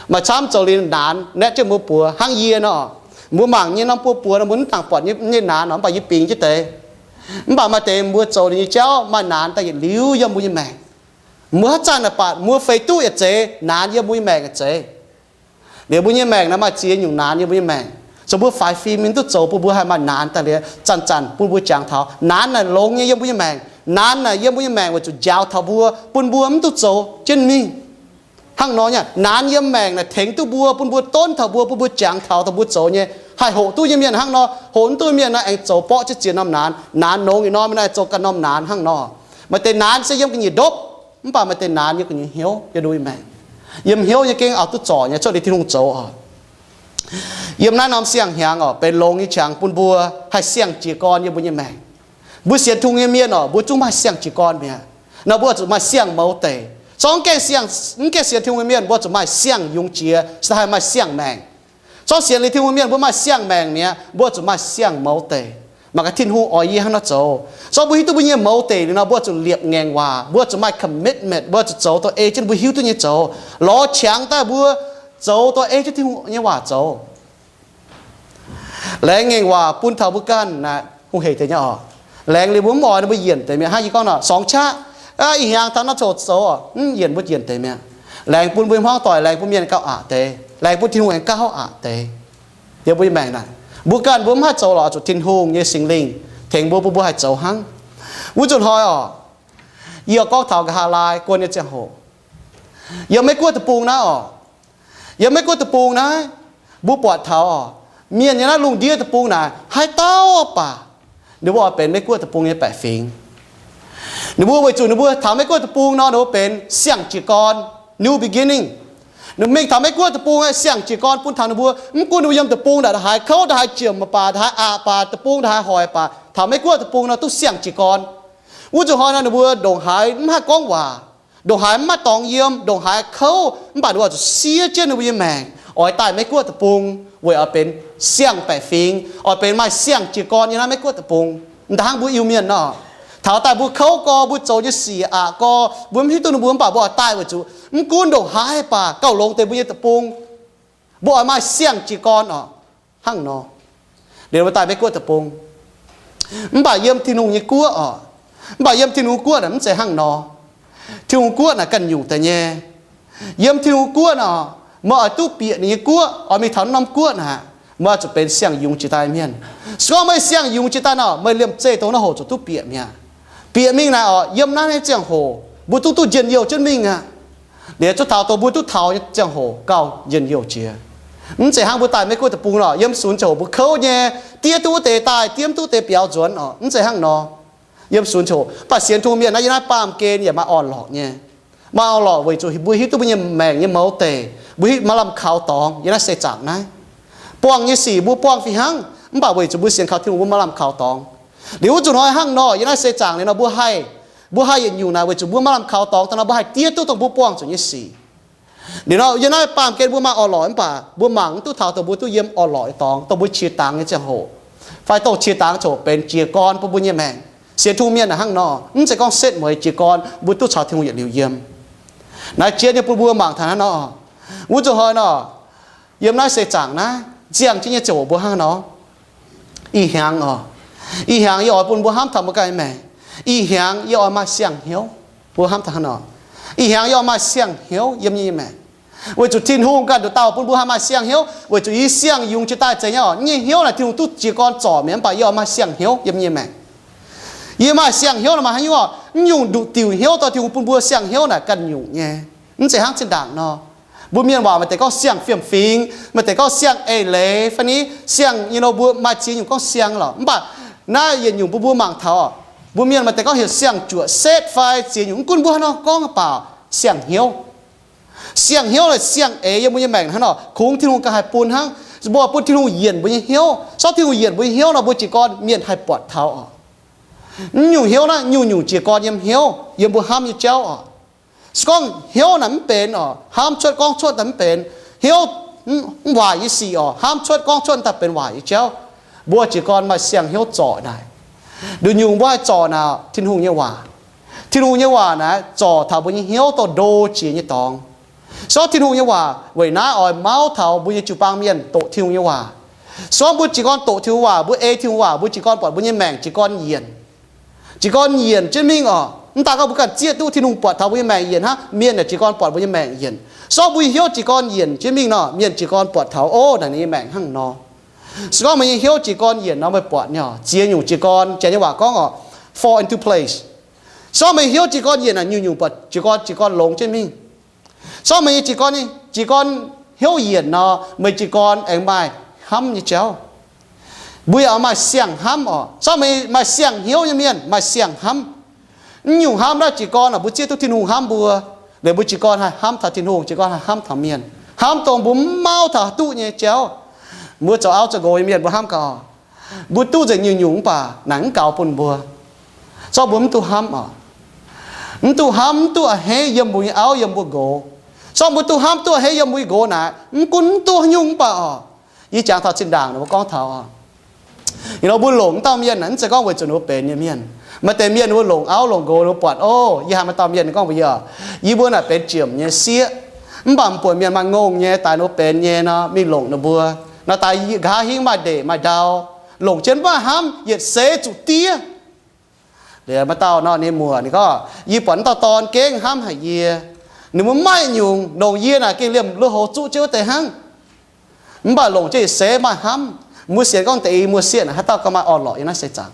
Maaih camv zoux liuz naanx naetv jienv mbuo buoz hnangv yie nor. Mbuo mangc nyei norm buo buoz nor mbuo mv dangx buatc nyei naanx nor, mv baac yie bingx jienv deix. Mv baac maaih deix mbuo zoux ninh nyei jauv maaih naanx daaih yietc liuz yiem mbuo nyei maengc. Mbuo haaix zanc naaic baac mbuo feix duqv yaac zeiz, naanx yiem mbuo nyei maengc yaac zeiz. Liuz mbuo nyei maengc naaic maaih ziex nyungc naanx yiem mbuo nyei maengc. Zoux mbuo faix fim mingh duqv zoux bun mbuo haih maaih naanx daaih liuz zanc-zanc bun mbuo jangx taux. Naanx naaic longx nyei yiem mbuo nyei maengc. Naanx naaic yiem mbuo nyei maengc weic zuqc njaaux taux mbuo, bun mbuo mv duqv zoux jienv mingh. Hnangv nor nyei, naanx yiem maengc naaic tengx duqv mbuo, bun mbuo donv taux mbuo, bun mbuo jangx taux, taux mbuo zoux nyei. Haih hoqc duqv nyei mienh hnangv nor, hoqc mv duqv mienh naaic aengx zoux borqv jienv ziex norm naanx. Naanx longx ih norm naaic zoux ganh norm naanx hnangv nor. Maaih deix naanx se yiem ga'nyiec ndopv, mv baac maaih deix naanx yiem gu'nyuoz hnyouv, yiem nduov nyei maengc. Yiem hnyouv nyei gengh auv-duqv zorc nyei, cuotv liuz Tin-Hungh zoux oc. Yiem naaiv norm siang-hnyangx oc, benx longx nyei qangx bun mbuo haih siang-jiez gorn yiem mbuo nyei maengc. Mbuo sienx Tin-Hungh nyei mienh oc, mbuo zungv maaih siang-jiez gorn mi'aqv. Nor mbuo zuqc maaih siang-mouz deic. Zorqv mv gaengh sienx Tin-Hungh nyei mienh, mbuo zuqc maaih siang-yungz jiex, se haih maaih siang-maengc. Zorqv sienx liuz Tin-Hungh mienh, mbuo maaih siang-maengc mi'aqv, mbuo zuqc maaih siang-mouz deic. Mangc gaax Tin-Hungh oix yie hnangv nor zoux. Zorqv mbuo hiuv duqv mbuo nyei mouz deic liuz nor, mbuo zuqc liepc ngaengc waac, mbuo zuqc maaih commitment, mbuo zuqc zoux dongh ei jienv mbuo hiuv duqv nyei zoux, lorz qangx daaih mbuo zoux dongh ei jienv Tin-Hungh nyei waac zoux. Laengz ngaengc waac bun taux mbuo ganh naaic hungh heic deix nyei oc. Laengz liuz mbuo mv oix nor mbuo yienc deix mi'aqv. Hnangv yie gorngv nor, sorngx qaqv, ih hnyangx taux naaiv coc zoux, mv yienc mbuo yienc deix mi'aqv. Laengz bun mbuo nyei hmuangv doic, laengz bun mienh gauh aqc deix, laengz bun Tin-Hungh aengx gauh aqc deix. Yiem mbuo nyei maengc naaic, mbuo ganh mbuo mv haih zoux lorqc, zuqc Tin-Hungh nyei Singx Lingh tengx mbuo, bun mbuo haih zoux hnangv. Wuov nzunc hnoi oc, yie gorngv taux nqa'haav laai guon nyei ziangh hoc, yiem Meiv Guoqv deic-bung naaiv oc, yiem Meiv Guoqv deic-bung naaiv, mbuo buatc taux oc, mienh nyei naaiv lungh ndiev deic-bung naaic haaix dauh baac, ninh mbuo oix benx Meiv Guoqv deic-bung nyei baeqc fingx. Ninh mbuo weic zuqc ninh mbuo taux Meiv Guoqv deic-bung nor, ninh mbuo benx siang-jiez gorn, new beginning. Ninh mingh taux Meiv Guoqv deic-bung aeqv, siang-jiez gorn bun taux ninh mbuo. Mv gunv ninh mbuo yiem deic-bung naaic, ndongc haaix kouv, ndongc haaix jiem baac, ndongc haaix aqc baac, deic-bung ndongc haaix hoic baac, taux Meiv Guoqv deic-bung nor duqv siang-jiez gorn. Wuov nzunc hnoi nor ninh mbuo ndongc haaix mv haih gorngv waac, ndongc haaix mv maaih dorngx yiem, ndongc haaix kouv, mv baac ninh mbuo oix zuqc siev jienv ninh mbuo nyei maengc oix daaih Meiv Guoqv deic-bung, weic oix benx siang-baeqc fingx, oix benx maaih siang-jiez gorn yiem naaiv Meiv Guoqv deic-bung. Mv daan hnangv mbuo Iu-Mienh nor, taux daaih mbuo kouv gorx, mbuo zoux nyei sic aqc gorx, mbuo mv hiuv duqv ninh mbuo, mv baac mbuo oix daaih weic zuqc mv gunv ndongc haaix baac gauh longx deix mbuo nyei deic-bung, mbuo oix maaih siang-jiez gorn oc. Hnangv nor, liuz mbuo daaih Meiv Guoqv deic-bung. Mv baac yiem Tin-Hungh nyei guoqv oc, mv baac yiem Tin-Hungh guoqv naaic mv zeiz hnangv nor. Tin-Hungh guoqv naaic ganh nyungc deix nyei. Yiem Tin-Hungh guoqv naaic, meih oix duqv bieqc ninh nyei guoqv, oix mingh taux norm guoqv naaic, meih oix zuqc benx siang-yungz jiex daaih mienh. Se gorngv meih siang-yungz jiex daaih nor, meih liemh zeih dongh naaiv hoc zuqc duqv bieqc mi'aqv. Bieqc mingh naaic oc, yiem naaiv nyei ziangh hoc mbuo duqv duqv njien-youh jienv mingh aqv. Liuz zuqc taux dongh mbuo duqv taux nyei ziangh hoc gauh njien-youh jiex. Mv zeiz hnangv mbuo daaih Meiv Guoqv deic-bung lorqc, yiem sunx ziangh hoc mbuo kouv nyei, diev duqv wuov deix daaih, diev mv duqv wuov deix biaux nzuonx oc. Mv zeiz hnangv nor. Yiem sunx ziangh hoc, mv baac sienx Tin-Hungh mienh naaiv, yiem naaiv baamh gen yaac maaih orn-lorqc nyei. Maaih orn-lorqc weic zuqc mbuo hiuv duqv mbuo nyei maengc nyei mouz deic, mbuo hiuv maaih lamh kaux dorngx yiem naaiv seix zaangc naaiv. Buangh nyei sic mbuo buangh fih hnangv, mv baac weic zuqc mbuo sienx kaux Tin-Hungh mbuo maaih lamh kaux dorngx. Liuz wuov nzunc hnoi hnangv nor, yiem naaiv seix zaangc liuz nor mbuo haih, mbuo haih yietc nyungc naaic weic zuqc mbuo maaih lamh kaux dorngx daaih nor mbuo haih diev duqv dongh mbuo buangh zuqc nyei sic. Liuz nor yiem naaiv baamh gen mbuo maaih orn-lorqc mv baac mbuo mangc mv duqv taux dongh mbuo duqv yiem orn-lorqc nyei dorngx, dongh mbuo qiex dangx nyei ziangh hoc, fai dongh qiex dangx ziangh hoc benx jiez gorn bun mbuo nyei maengc. Sienx Tin-Hungh mienh naaic hnangv nor, mv zeiz gorngv setv mueiz jiez gorn mbuo duqv caux Tin-Hungh yietc liuz yiem. Naaiv jiex nyei bun mbuo mangc taux hnangv nor. Wuov nzunc hnoi nor, yiem naaiv seix zaangc naaiv ziangh jienv nyei ziangh hoc mbuo hnangv nor. Ih hnyangx oc, ih hnyangx yie oix bun mbuo hnamv taux mbuo ganh nyei maengc. Ih hnyangx yie oix maaih siang-hnyouv. Mbuo hnamv taux hnangv nor, ih hnyangx yie oix maaih siang-hnyouv yiem yie nyei maengc. Weic zuqc Tin-Hungh ganh nduqc dauh bun mbuo haih maaih siang-hnyouv, weic zuqc yie siang-yungz jiex daaih zeiz nyei oc. Nyei hnyouv naaic Tin-Hungh duqv jiez gorn zorc mi'aqv, mv baac yie oix maaih siang-hnyouv yiem yie nyei maengc. Yie maaih siang-hnyouv nor maaih haaix nyungc oc? Mv nyungc nduqc diuc hnyouv dorh Tin-Hungh bun mbuo siang-hnyouv naaic ganh nyungc nyei. Mv zeiz hnangv zinh ndaangc nor. Mbuo mienh waac maaih deix gorngv siang-fiem-fingx, maaih deix gorngv siang-eix leiz fai ni, siang nyei nor mbuo maaih ziex nyungc gorngv siang lorqc. Mv baac naaiv yietc nyungc bun mbuo mangc taux oc, mbuo mienh maaih deix gorngv heuc siang-juoqc setv fai ziex nyungc, mv gunv mbuo haaix nor gorngv baac siang-hnyouv. Siang-hnyouv naaic siang-eix yiem mbuo nyei maengc hnangv nor, kungx Tin-Hungh ganh haih bun hnangv. Mbuo bun Tin-Hungh yienc mbuo nyei hnyouv. Se gorngv Tin-Hungh yienc mbuo nyei hnyouv nor, mbuo jiez gorn mienh haih buatc taux oc. Mv nyungc hnyouv naaiv nyungc-nyungc jiez gorn yiem hnyouv, yiem mbuo hnamv nyei jauv oc. Se gorngv hnyouv naaic mv benx oc, hnamv cuotv gorngv cuotv daaih mv benx hnyouv, mv waaic nyei sic oc, hnamv cuotv gorngv cuotv daaih benx waaic nyei jauv. Mbuo jiez gorn maaih siang-hnyouv zorc naaic. Nduqc nyungc mbuo haih zorc naaic Tin-Hungh nyei waac. Tin-Hungh nyei waac naaic zorc taux mbuo nyei hnyouv dorh ndo jiex nyei dorngx. Se gorngv Tin-Hungh nyei waac weic naaiv oix mauv taux mbuo nyei jiu-baang mienh doqc Tin-Hungh nyei waac. Se gorngv mbuo jiez gorn doqc Tin-Hungh waac, mbuo ei Tin-Hungh waac, mbuo jiez gorn buatc mbuo nyei maengc jiez gorn yienc. Jiez gorn yienc jienv mingh oc. Mv daan gorngv mbuo ganh zieqv duqv Tin-Hungh buatc taux mbuo nyei maengc yienc hnangv, mienh yaac jiez gorn buatc mbuo nyei maengc yienc. Se gorngv mbuo nyei hnyouv jiez gorn yienc jienv mingh nor, mienh jiez gorn buatc taux, ov, naaic ninh nyei maengc hnangv nor. Se gorngv meih nyei hnyouv jiez gorn yienc nor, meih buatc nyei oc, ziex nyungc jiez gorn, janx nyei waac gorngv oc, fall into place. Se gorngv meih hnyouv jiez gorn yienc naaic, nyungc-nyungc buatc jiez gorn, jiez gorn longx jienv mingh. Se gorngv meih nyei jiez gorn, jiez gorn hnyouv yienc nor, meih jiez gorn aengx maaih hnamv nyei jauv. Mbuo yaac maaih siang-hnamv oc. Se gorngv meih maaih siang-hnyouv nyei mienh maaih siang-hnamv. Mv nyungc hnamv naaiv jiez gorn oc, mbuo zieqv duqv Tin-Hungh hnamv mbuo, liuz mbuo jiez gorn haih hnamv taux Tin-Hungh, jiez gorn haih hnamv taux mienh, hnamv dongh mbuo mv mauv taux duqv nyei jauv. Mbuo zoux auv zoux nqox nyei mienh mbuo hnamv gaax oc, mbuo duqv nzengc nyungc-nyungc mv baac naaic mv gaux bun mbuo. Se gorngv mbuo mv duqv hnamv oc, Mv duqv hnamv, mv duqv a'hneiv yiem mbuo nyei auv, yiem mbuo nqox. Sorng mbuo duqv hnamv, duqv a'hneiv yiem mbuo nqox naaic, mv gunv mv duqv haaix nyungc mv baac oc, yie jangx taux zinh ndaangc ninh mbuo gorngv taux oc, you know, mbuo longc wuov dauh mienh naaic, mv zeiz gorngv weic zuqc ninh mbuo benx nyei mienh. Maaih deix mienh ninh mbuo longc auv longc nqox, ninh mbuo buatc, o, yie haiz maaih dauh mienh ninh gorngv mbuox yie, yie mbuo naaic benx jiemc nyei sieqv, mv baac mv buatc mienh maaih ngongh nyei daaih ninh mbuo benx nyei nor, mingh longc ninh mbuo. Nor daaih nqa'haav hingv maaih ndeic maaih ndau, longc jienv mv maaih hnamv, yietc seix zuqc diev. Liuz maaih dauh nor, ninh muoc ninh gorngv, yie buatc wuov dauh dorn gengh hnamv haic yie. Ninh mbuo maiv nyungc, longc yie naaic gengh liemh lui-houx zuqv jienv wuov deix hnangv. Mv baac longc jienv yietc seix maaih hnamv. Mbuo sienx gorngv deix i muoz-sieqv naaic haaix dauh gauh maaih orn-lorqc yiem naaiv seix zaangc.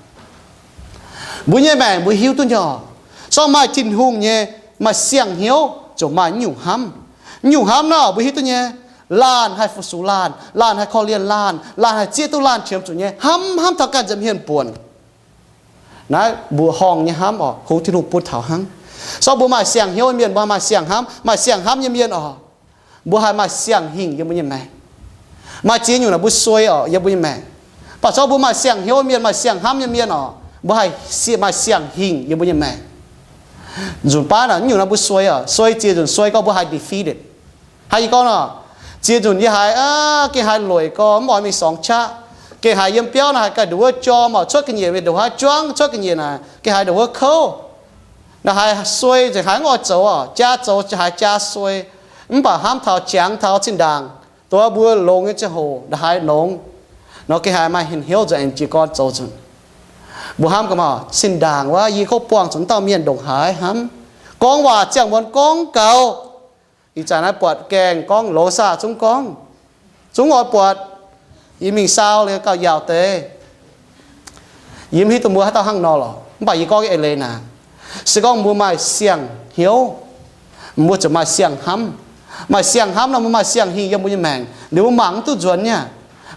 Mbuo nyei maengc mbuo hiuv duqv nyei oc, sorng maaih Tin-Hungh nyei, maaih siang-hnyouv ziouc maaih nyungc hnamv. Nyungc hnamv naaiv mbuo hiuv duqv nyei. Laanh haih fu-sux laanh, laanh haih korv-lienh laanh, laanh haih zieqv duqv laanh qiemx zuqc nyei hnamv, hnamv taux ganh nza'hmien buonc. Naaiv mbuoqc horngh nyei hnamv oc, kungx Tin-Hungh bun taux hnangv. Sorng mbuo maaih siang-hnyouv nyei mienh, mbuo maaih siang-hnamv, maaih siang-hnamv nyei mienh oc, mbuo haih maaih siang-hingh yiem mbuo nyei maengc. Maaih ziex nyungc naaic mbuo suei oc yiem mbuo nyei maengc. Mv baac sorng mbuo maaih siang-hnyouv mienh, maaih siang-hnamv nyei mienh oc, mbuo haih maaih siang-hingh yiem mbuo nyei maengc. Nzunc baav naaic, nyungc naaiv mbuo suei oc, suei ziex nzunc suei gorngv mbuo haih defeated. Hnangv yie gorngv nor, ziex nzunc yie haiz, gengh haiz lueic gorx, mv oix mingh sorngx qaqv. Gengh haiz yiem biauv naaic haiz ganh ndongc wuov jorm oc, cuotv ga'nyiec mingh ndongc haav juangv, cuotv ga'nyiec naaic gengh haiz ndongc wuov kouv. Naaic haiz suei nzengc, haiz mv oix zoux oc, jaa zoux haiz jaa suei. Mv baac hnamv taux jangx taux zinh ndaangc, dongh mbuo longx nyei ziangh hoc naaic haiz longx nor, gengh haiz maaih hnyouv nzuonx aengx jiez gorn zoux nzunc. Mbuo hnamv gaax maah, zinh ndaangc wuov yie kov buangh zuqc wuov dauh mienh ndongc haaix hnamv. Gorngv waac ziangh muonz gorngv gaux. Ih zanc naaiv buatc gaengh gorngv longx saah zungv gorngv, zungv oix buatc. Yie mingh saau liuz gauh yaauc deix. Yie mv hiuv duqv mbuo haaix dauh hnangv nor lorqc, mv baac yie gorngv eix leiz naaic, se gorngv mbuo maaih siang-hnyouv, mbuo ziouc maaih siang-hnamv. Maaih siang-hnamv nor mbuo maaih siang-hingh yiem mbuo nyei maengc, liuz mbuo mangc mv duqv nzuonx nyei.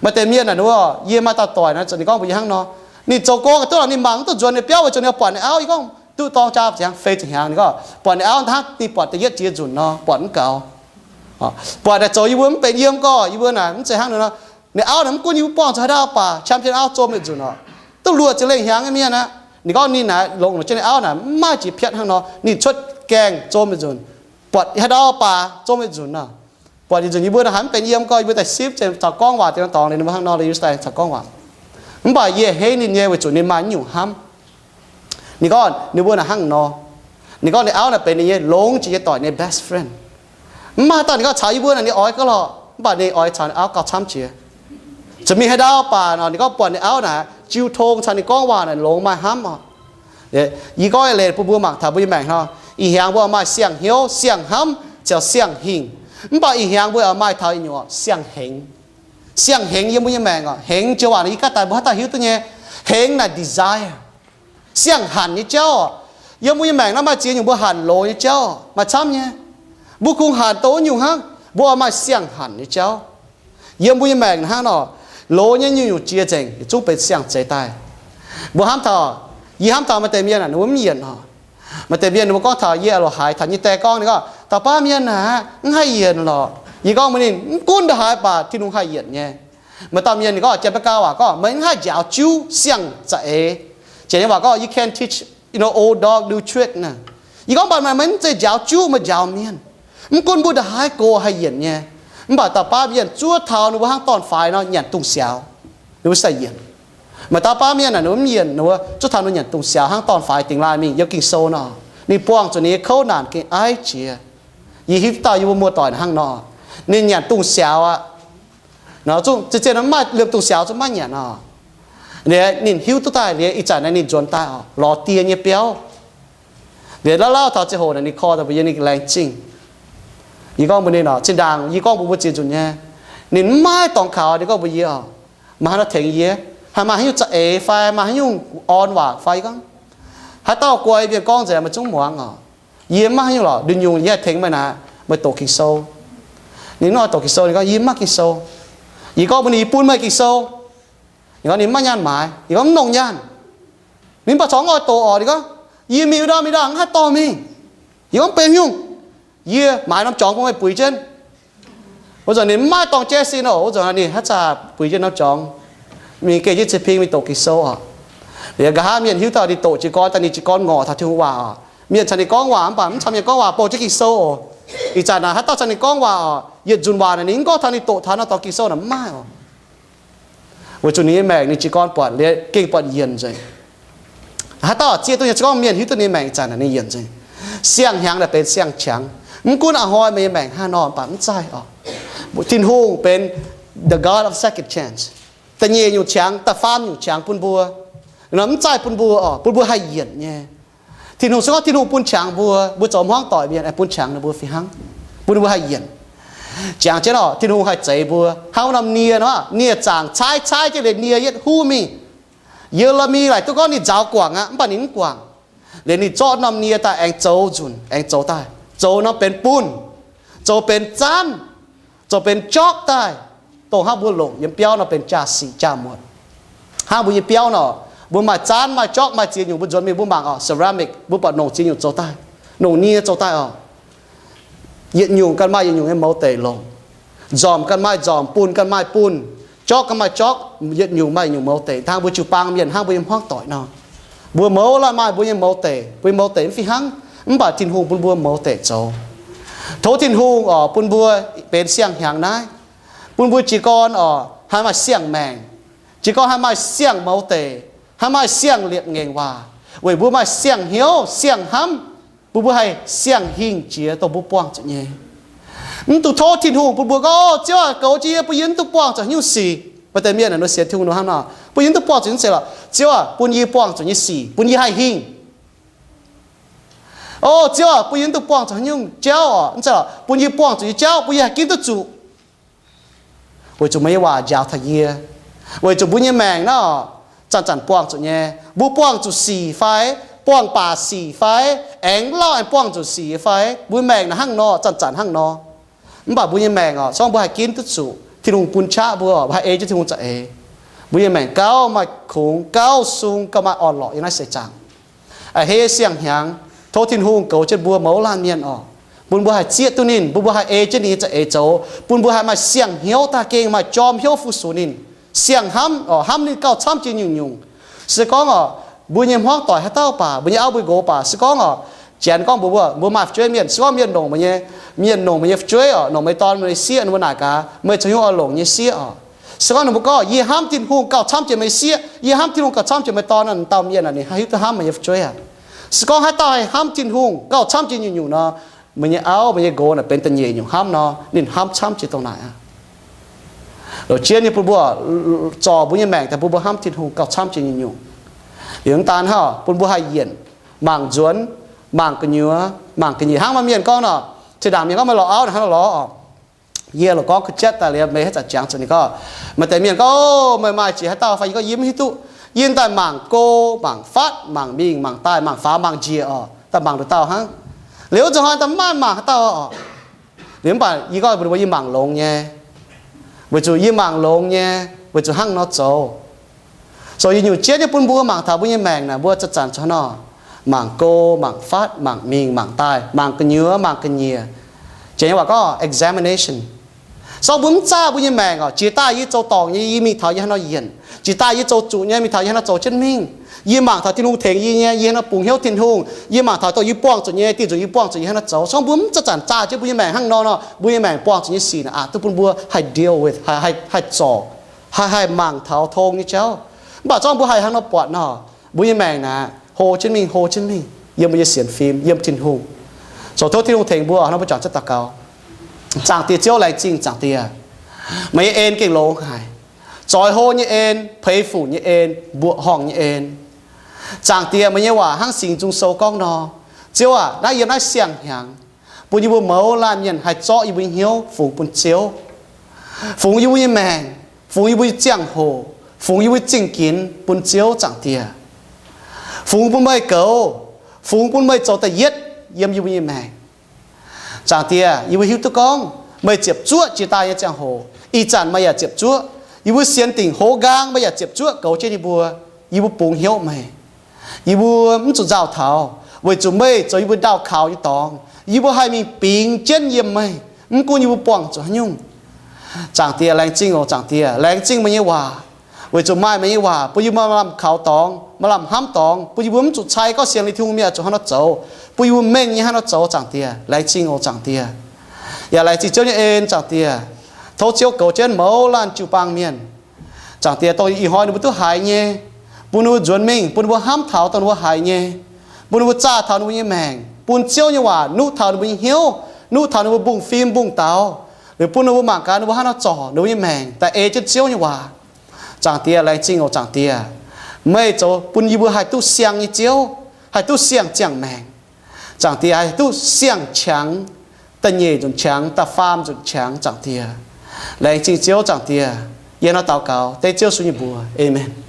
Maaih deix mienh naaic, ninh mbuo, yie maaih dauh doic naaic, ninh gorngv mbuox yie hnangv nor, ninh zoux gong duqv lorqc, ninh mangc mv duqv nzuonx ninh biauv weic zuqc ninh buatc ninh auv. Yie gorngv duqv dorng jaa ziangx fei ziepc hnyangx, ninh gorngv buatc ninh auv hnangv, ninh buatc da'yietv jiex nzunc nor buatc mv gaux. Buatc naaic zoux yie mbuo mv benx yiem gorx, yie mbuo naaic mv zeiz hnangv nor. Ninh auv naaic mv gunv yie mbuo buangh zuqc haaix dauh baac, qam jienv auv zom yietc nzunc oc, duqv luoqc ziepc lengh hnyangx nyei mienh aqv. Ninh gorngv ninh naaic longc jienv ninh auv naaic mv maaih jiex piatv hnangv nor, ninh cuotv gaengh zom yietc nzunc, buatc haaix dauh baac zom yietc nzunc nor. Buatc yietc nzunc yie mbuo naaic haiz mv benx yiem gorx, yie mbuo daaih sipv zengc caux gorngv waac dien dongx, ninh mbuo hnangv nor, yie daaih caux gorngv waac. Mv baac yie hei ninh nyei weic zuqc ninh maaih nyungc hnamv. Ninh gorngv ninh mbuo naaic hnangv nor. Ninh gorngv ninh auv naaic benx ninh nyei longx jiex nyei doic nyei best friend. Mv maaih dauh ninh gorngv caux yie mbuo naaic ninh oix gauh lorqc, mv baac ninh oix caux ninh auv gauh camv jiex. Zuqc mingh haaix ndau baac nor, ninh gorngv buatc ninh auv naaic jiu tong caux ninh gorngv waac naaic longx maaih hnamv oc. Yie gorngv eix leiz bun mbuo mangc taux mbuo nyei maengc nor, ih hnyangx mbuo maaih siang-hnyouv, siang-hnamv, ziouc siang-hingh. Mv baac ih hnyangx mbuo maaih taux ih nyungc siang-hengx. Siang-hengx yiem mbuo nyei maengc oc. Hengx joux waac naaic yie gaav daaih mbuo haaix dauh hiuv duqv nyei. Hengx naaic desire, siang-hanc nyei jauv oc. Yiem mbuo nyei maengc naaiv maaih ziex nyungc mbuo hanc loz nyei jauv oc, maaih camv nyei. Mbuo kungx hanc dongh wuov nyungc hnangv. Mbuo oix maaih siang-hanc nyei jauv yiem mbuo nyei maengc hnangv nor. Loz nyei nyungc-nyungc jiex nzengc, yietc zungv benx siang-zeix daaih. Mbuo hnamv taux, yie hnamv taux maaih deix mienh aah, ninh mbuo mv yienc oc. Maaih deix mienh ninh mbuo gorngv taux yie loz-haaix taux nyei die gorngv, ninh gorngv, dauh baav mienh aah, mv haih yienc lorqc. Yie gorngv mbuox ninh, mv gunv ndongc haaix baac Tin-Hungh haih yienc nyei. Maaih dauh mienh ninh gorngv, janx-Meigaa waac gorngv, meih mv haih njaaux juv siang-za'eix. Janx nyei waac gorngv, you can teach, you know, old dog new trick naaic. Yie gorngv mv baac meih mv zeiz njaaux juv, meih njaaux mienh. Mv gunv mbuo ndongc haaix gox haih yienc nyei, mv baac dauh baav mienh zuov taux ninh mbuo hnangv dorn-faix nor nyanc dungz siaaux, ninh mbuo sai yienc. Maaih dauh baav mienh aah, ninh mbuo mv yienc, ninh mbuo zuov taux ninh nyanc dungz siaaux hnangv dorn-faix dingx laaih mingh yiem Ging-Sou nor. Ninh buangh zuqc ninh nyei kouv naanc gengh aiv jiex. Yie hiuv duqv dauh yie mbuo muoz-doic hnangv nor, ninh nyanc dungz siaaux aqv. Zien-zien maaih liemh dungz siaaux zungv maiv nyanc oc. Liuz ninh hiuv duqv daaih liuz, ih zanc naaiv ninh nzuonx daaih oc, lorz die nyei biauv. Liuz lauh lauh taux ziangh hoc naaic ninh call daaih mbuox yie ninh laengz zingh. Yie gorngv mbuox ninh oc, zinh ndaangc yie gorngv mbuox mbuo ziex nzunc nyei, ninh mv maaih dorngx kaux. Ninh gorngv mbuox yie oc, maaih haaix nor tengx yie? Haih maaih haaix nyungc za'eix fai maaih haaix nyungc orn waac fai? Yie gorngv, haaix dauh guai mienh gorngv nzengc meih zungv muangx oc. Yie mv maaih haaix nyungc lorqc. Nduqc nyungc yie haih tengx meih naaic, meih doqc Ging-Sou. Ninh mv oix doqc Ging-Sou. Ninh gorngv, yie mv maaih Ging-Sou. Yie gorngv mbuox ninh, yie bun meih Ging-Sou. Ninh gorngv ninh mv maaih nyaanh maaiz. Yie gorngv mv nongc nyaanh. Ninh mv baac corc mv oix doqc oc. Ninh gorngv, yie mingh wuov ndau mingh ndau mv haih dorh mingh. Yie gorngv, benx haaix nyungc? Yie maaiz norm jorngx bun meih buix jienv. Wuov zanc ninh mv maaih dorngx jaiv sin oc. Wuov zanc ninh haaix zanc buix jienv norm jorngx, mingh geh jienv ciping mingh doqc Ging-Sou oc. Liuz nqa'haav mienh hiuv duqv ninh doqc jiez gorn daaih, ninh jiez gorn ngorc taux Tin-Hungh waac oc. Mienh caux ninh gorngv waac mv baac mv caux mienh gorngv waac, bouh jienv Ging-Sou oc. Ih zanc naaic haaix dauh caux ninh gorngv waac oc, yietc nzunc waac naaic ninh mv gorngv taux ninh doqc taux nor dorh Ging-Sou naaic mv maaih oc. Weic zuqc ninh nyei maengc ninh jiez gorn buatc liuz gengh buatc yienc nzengc. Haaix dauh zieqv duqv nyei, se gorngv mienh hiuv duqv ninh nyei maengc ih zanc naaic ninh yienc nzengc. Siang-hnyangx naaic benx siang-qangx. Mv gunv a'hnoi meih nyei maengc hnangv haaix nor mv baac mv zaih oc, Tin-Hungh benx the God of second chance. Da'nyeic nyungc qangx, da'faam nyungc qangx bun mbuo. Nor mv zaih bun mbuo oc, bun mbuo haih yienc nyei. Tin-Hungh se gorngv Tin-Hungh bun qangx mbuo, mbuo zoux hmuangv doic mienh aengx bun qangx ninh mbuo fih hnangv, bun ninh mbuo haih yienc. Jangx jienv oc, Tin-Hungh haih zeix mbuo hnangv wuov norm nie nor, nie zaangc caaiv caaiv jienv liuz nie yietv huv mingh. Ye^le^mi laaic duqv gorngv ninh nzaaux guangc aqv, mv baac ninh mv guangc. Liuz ninh zorqv norm nie daaih aengx zoux nzunc, aengx zoux daaih, zoux norm benx bunh, zoux benx zaanv, zoux benx jorqv daaih, dongh hnangv mbuo longc yiem biauv nor benx jaa-sic jaa-muotc. Hnangv mbuo nyei biauv nor, mbuo maaih zaanv, maaih jorqv, maaih ziex nyungc mbuo nzuonx mingh mbuo mangc oc, ceramic, mbuo buatc nongc ziex nyungc zoux daaih, nongc nie zoux daaih oc. Yietc nyungc ganh maaih yietc nyungc nyei mouz deic longc. Nzormc ganh maaih nzormc, bunh ganh maaih bunh, jorqv ganh maaih jorqv, yietc nyungc maaih yietc nyungc mouz deic. Hnangv mbuo jiu-baang mienh, hnangv mbuo nyei hmuangv doic nor, mbuo mouz laanh maaih mbuo nyei mouz deic, mbuo nyei mouz deic mv fih hnangv, mv baac Tin-Hungh bun mbuo mouz deic zoux. Tov Tin-Hungh oc, bun mbuo benx siang-hnyangx naaiv, bun mbuo jiez gorn oc haih maaih siang-maengc, jiez gorn haih maaih siang-mouz deic, haih maaih siang-liepc ngaengc waac, weic mbuo maaih siang-hnyouv siang-hnamv, bun mbuo haih siang-hingh jiex dongh mbuo buangh zuqc nyei. Mv dungx tov Tin-Hungh bun mbuo gorngv, Ziouv aac, goux jienv yie, bun yie mv dungx buangh zuqc haaix nyungc sic. Maaih deix mienh nor sienx Tin-Hungh nor hnangv nor, bun yie mv dungx buangh zuqc nyei sic lorqc. Ziouv aac, bun yie buangh zuqc nyei sic bun yie haih hingh. O Ziouv aac, bun yie mv dungx buangh zuqc haaix nyungc jauv oc, bun yie buangh zuqc nyei jauv bun yie haih ginv duqv zuqc. Weic zuqc meih nyei waac njaaux taux yie. Weic zuqc mbuo nyei maengc naaiv zanc-zanc buangh zuqc nyei. Mbuo buangh zuqc sic fai? Buangh baac sic fai? Aengx lauh aengx buangh zuqc sic fai? Mbuo maengc naaiv hnangv nor, zanc-zanc hnangv nor. Mv baac mbuo nyei maengc oc, se gorngv mbuo haih ginv duqv zuqc, Tin-Hungh bun qaqv mbuo, mbuo haih ei jienv Tin-Hungh za'eix, mbuo nyei maengc gauh maaih kungx, gauh sung, gauh maaih orn-lorqc yiem naaiv seix zaangc. A'hneiv siang-hnyangx, tov Tin-Hungh goux jienv mbuo mouz laanh mienh oc, bun mbuo haih zieqv duqv ninh, bun mbuo haih ei jienv ninh nyei za'eix zoux, bun mbuo haih maaih siang-hnyouv daaih gengh maaih jorm hnyouv fu-sux ninh, siang-hnamv oc, hnamv ninh gauh camv jiex nyungc-nyungc. Se gorngv oc, mbuo nyei hmuangv doic haaix dauh baac, mbuo nyei auv mbuo nqox baac, se gorngv oc, janx gorngv mbuox mbuo, mbuo maaih fu'jueiv mienh, se gorngv mienh longc meih nyei, mienh longc meih nyei fu'jueiv oc, longc meih dorn meih sieqv, ninh mbuo naaic gaax, meih caux haaix nyungc oix longc nyei sieqv oc. Se gorngv ninh mbuo gorngv, Yie hnamv Tin-Hungh gauh camv jiex meih sieqv, yie hnamv Tin-Hungh gauh camv jiex meih dorn, naaiv dauh mienh naaic ninh hiuv duqv hnamv meih nyei fu'jueiv aqv. Se gorngv haaix dauh haih hnamv Tin-Hungh gauh camv jiex nyungc-nyungc nor, meih nyei auv meih nyei nqox naaic benx da'nyeic nyungc hnamv nor, ninh hnamv camv jiex dongh naaic aqv. Loz-jienv nyei bun mbuo zorc mbuo nyei maengc daaih bun mbuo hnamv Tin-Hungh gauh camv jiex nyungc-nyungc. Liuz mv daan hnangv, bun mbuo haih yienc, mangc nzuonx, mangc gu'nyuoz, mangc ga'nyiec. Hnangv maaih mienh gorngv nor, zinh ndaangc mienh gorngv meih lorz auv naaic hnangv nor lorz oc. Yie loz gorngv kuh jatv daaih liuz, meih haaix zanc jangx zuqc ninh gorngv, maaih deix mienh gorngv, Mv maaih jiex haaix dauh fai? Yie gorngv, Yie mv hiuv duqv. Yie daaih mangc go, mangc fatv, mangc mingh, mangc daaih, mangc faaux, mangc njiec oc, daaih mangc nduqc dauh hnangv. Liuz nzunc hnoi daaih mv maaih mangc haaix dauh oc. Liuz mv baac yie gorngv mbuox yie mangc longx nyei, weic zuqc yie mangc longx nyei, weic zuqc hnangv nor zoux. So yie nyungc jienv nyei bun mbuo mangc taux mbuo nyei maengc naaic, mbuo zanc-zanc zoux haaix nor, mangc go, mangc fatv, mangc mingh, mangc daaih, mangc gu'nyuoz, mangc ga'nyiec. Janx nyei waac gorngv examination. Se gorngv mbuo mv zaah mbuo nyei maengc oc, jiex daaih yie zoux dorngc nyei, yie mingh taux yie hnangv nor yienc. Jiex daaih yie zoux zuqc nyei, mingh taux yie hnangv nor zoux jienv mingh. Yie mangc taux Tin-Hungh tengx yie nyei, yie hnangv nor bungx hnyouv Tin-Hungh. Yie mangc taux dongh yie buangh zuqc nyei, dingc zuqc yie buangh zuqc, yie hnangv nor zoux. Se gorngv mbuo mv zanc-zanc zaah jienv mbuo nyei maengc hnangv nor nor, mbuo nyei maengc buangh zuqc nyei sic naaic aqc duqv bun mbuo haih deal with, haih, haih, haih zorc, haih, haih mangc taux tong nyei jauv. Mv baac se gorngv mbuo haih hnangv nor buatc nor, mbuo nyei maengc naaic hlo jienv mingh, hlo jienv mingh yiem mbuo nyei sienx fim, yiem Tin-Hungh. So tov Tin-Hungh tengx mbuo nor, mbuo juangc jienv daux gaux. Zaangc Diex Ziouv, laengz zingh Zaangc Diex, meih nyei en gengh longx haic. Zoix hlo nyei en, peix func nyei en, mbuoqc horngh nyei en. Zaangc Diex, meih nyei waac hnangv Singx Nzung Sou gorngv nor, Ziouv aac, naaiv yiem naaiv siang-hnyangx, bun yie mbuo mouz laanh mienh haih zorqv yie mbuo nyei hnyouv fungx bun Ziouv, fungx yie mbuo nyei maengc, fungx yie mbuo nyei ziangh hoc, fungx yie mbuo zingh ginx bun Ziouv Zaangc Diex, fungx bun meih goux, fungx bun meih zoux da'yietv yiem yie mbuo nyei maengc. Zaangc Diex, yie mbuo hiuv duqv gorngv meih ziepc zuoqv jiex daaih nyei ziangh hoc, ih zanc meih yaac ziepc zuoqv. Yie mbuo sienx dingc hoz nqaang meih yaac ziepc zuoqv goux jienv yie mbuo. Yie mbuo bungx hnyouv meih. Yie mbuo mv zuqc nzauh taux, weic zuqc meih zoux yie mbuo ndaauh kaux nyei dorngx. Yie mbuo haih mingh bingx jienv yiem meih, mv gunv yie mbuo buangh zuqc haaix nyungc. Zaangc Diex, laengz zingh oc. Zaangc Diex, laengz zingh meih nyei waac. Weic zuqc maaih meih nyei waac bun yie mbuo maaih lamh kaux dorngx, maaih lamh hnamv dorngx, bun yie mbuo mv zuqc cai gauh sienx lingh Tin-Hungh mienh zuqc hnangv nor zoux, bun yie mbuo mengh nyei hnangv nor zoux, Zaangc Diex. Laengz zingh oc, Zaangc Diex. Yaac laengz zingh Ziouv nyei en, Zaangc Diex. Tov Ziouv goux jienv mouz laanh jiu-baang mienh. Zaangc Diex, dongh ih hnoi ninh mbuo duqv haiz nyei, bun ninh mbuo nzuonx mingh, bun ninh mbuo hnamv taux dongh ninh mbuo haiz nyei, bun ninh mbuo zaah taux ninh mbuo nyei maengc, bun Ziouv nyei waac nuqv taux ninh mbuo nyei hnyouv, nuqv taux ninh mbuo mbungv fim mbungv daux, liuz bun ninh mbuo mangc gaax ninh mbuo hnangv nor zorc ninh mbuo nyei maengc daaih ei jienv Ziouv nyei waac. Zaangc Diex, laengz zingh oc, Zaangc Diex. Meih zoux bun yie mbuo haih duqv siang nyei Ziouv, haih duqv siang ziangh maengc. Zaangc Diex, haih duqv siang-qangx, da'nyeic nzunc qangx, da'faam nzunc qangx, Zaangc Diex. Laengz zingh Ziouv, Zaangc Diex. Yie hnangv nor daux gaux dengv Ziouv Yesu nyei mbuox. Aamen.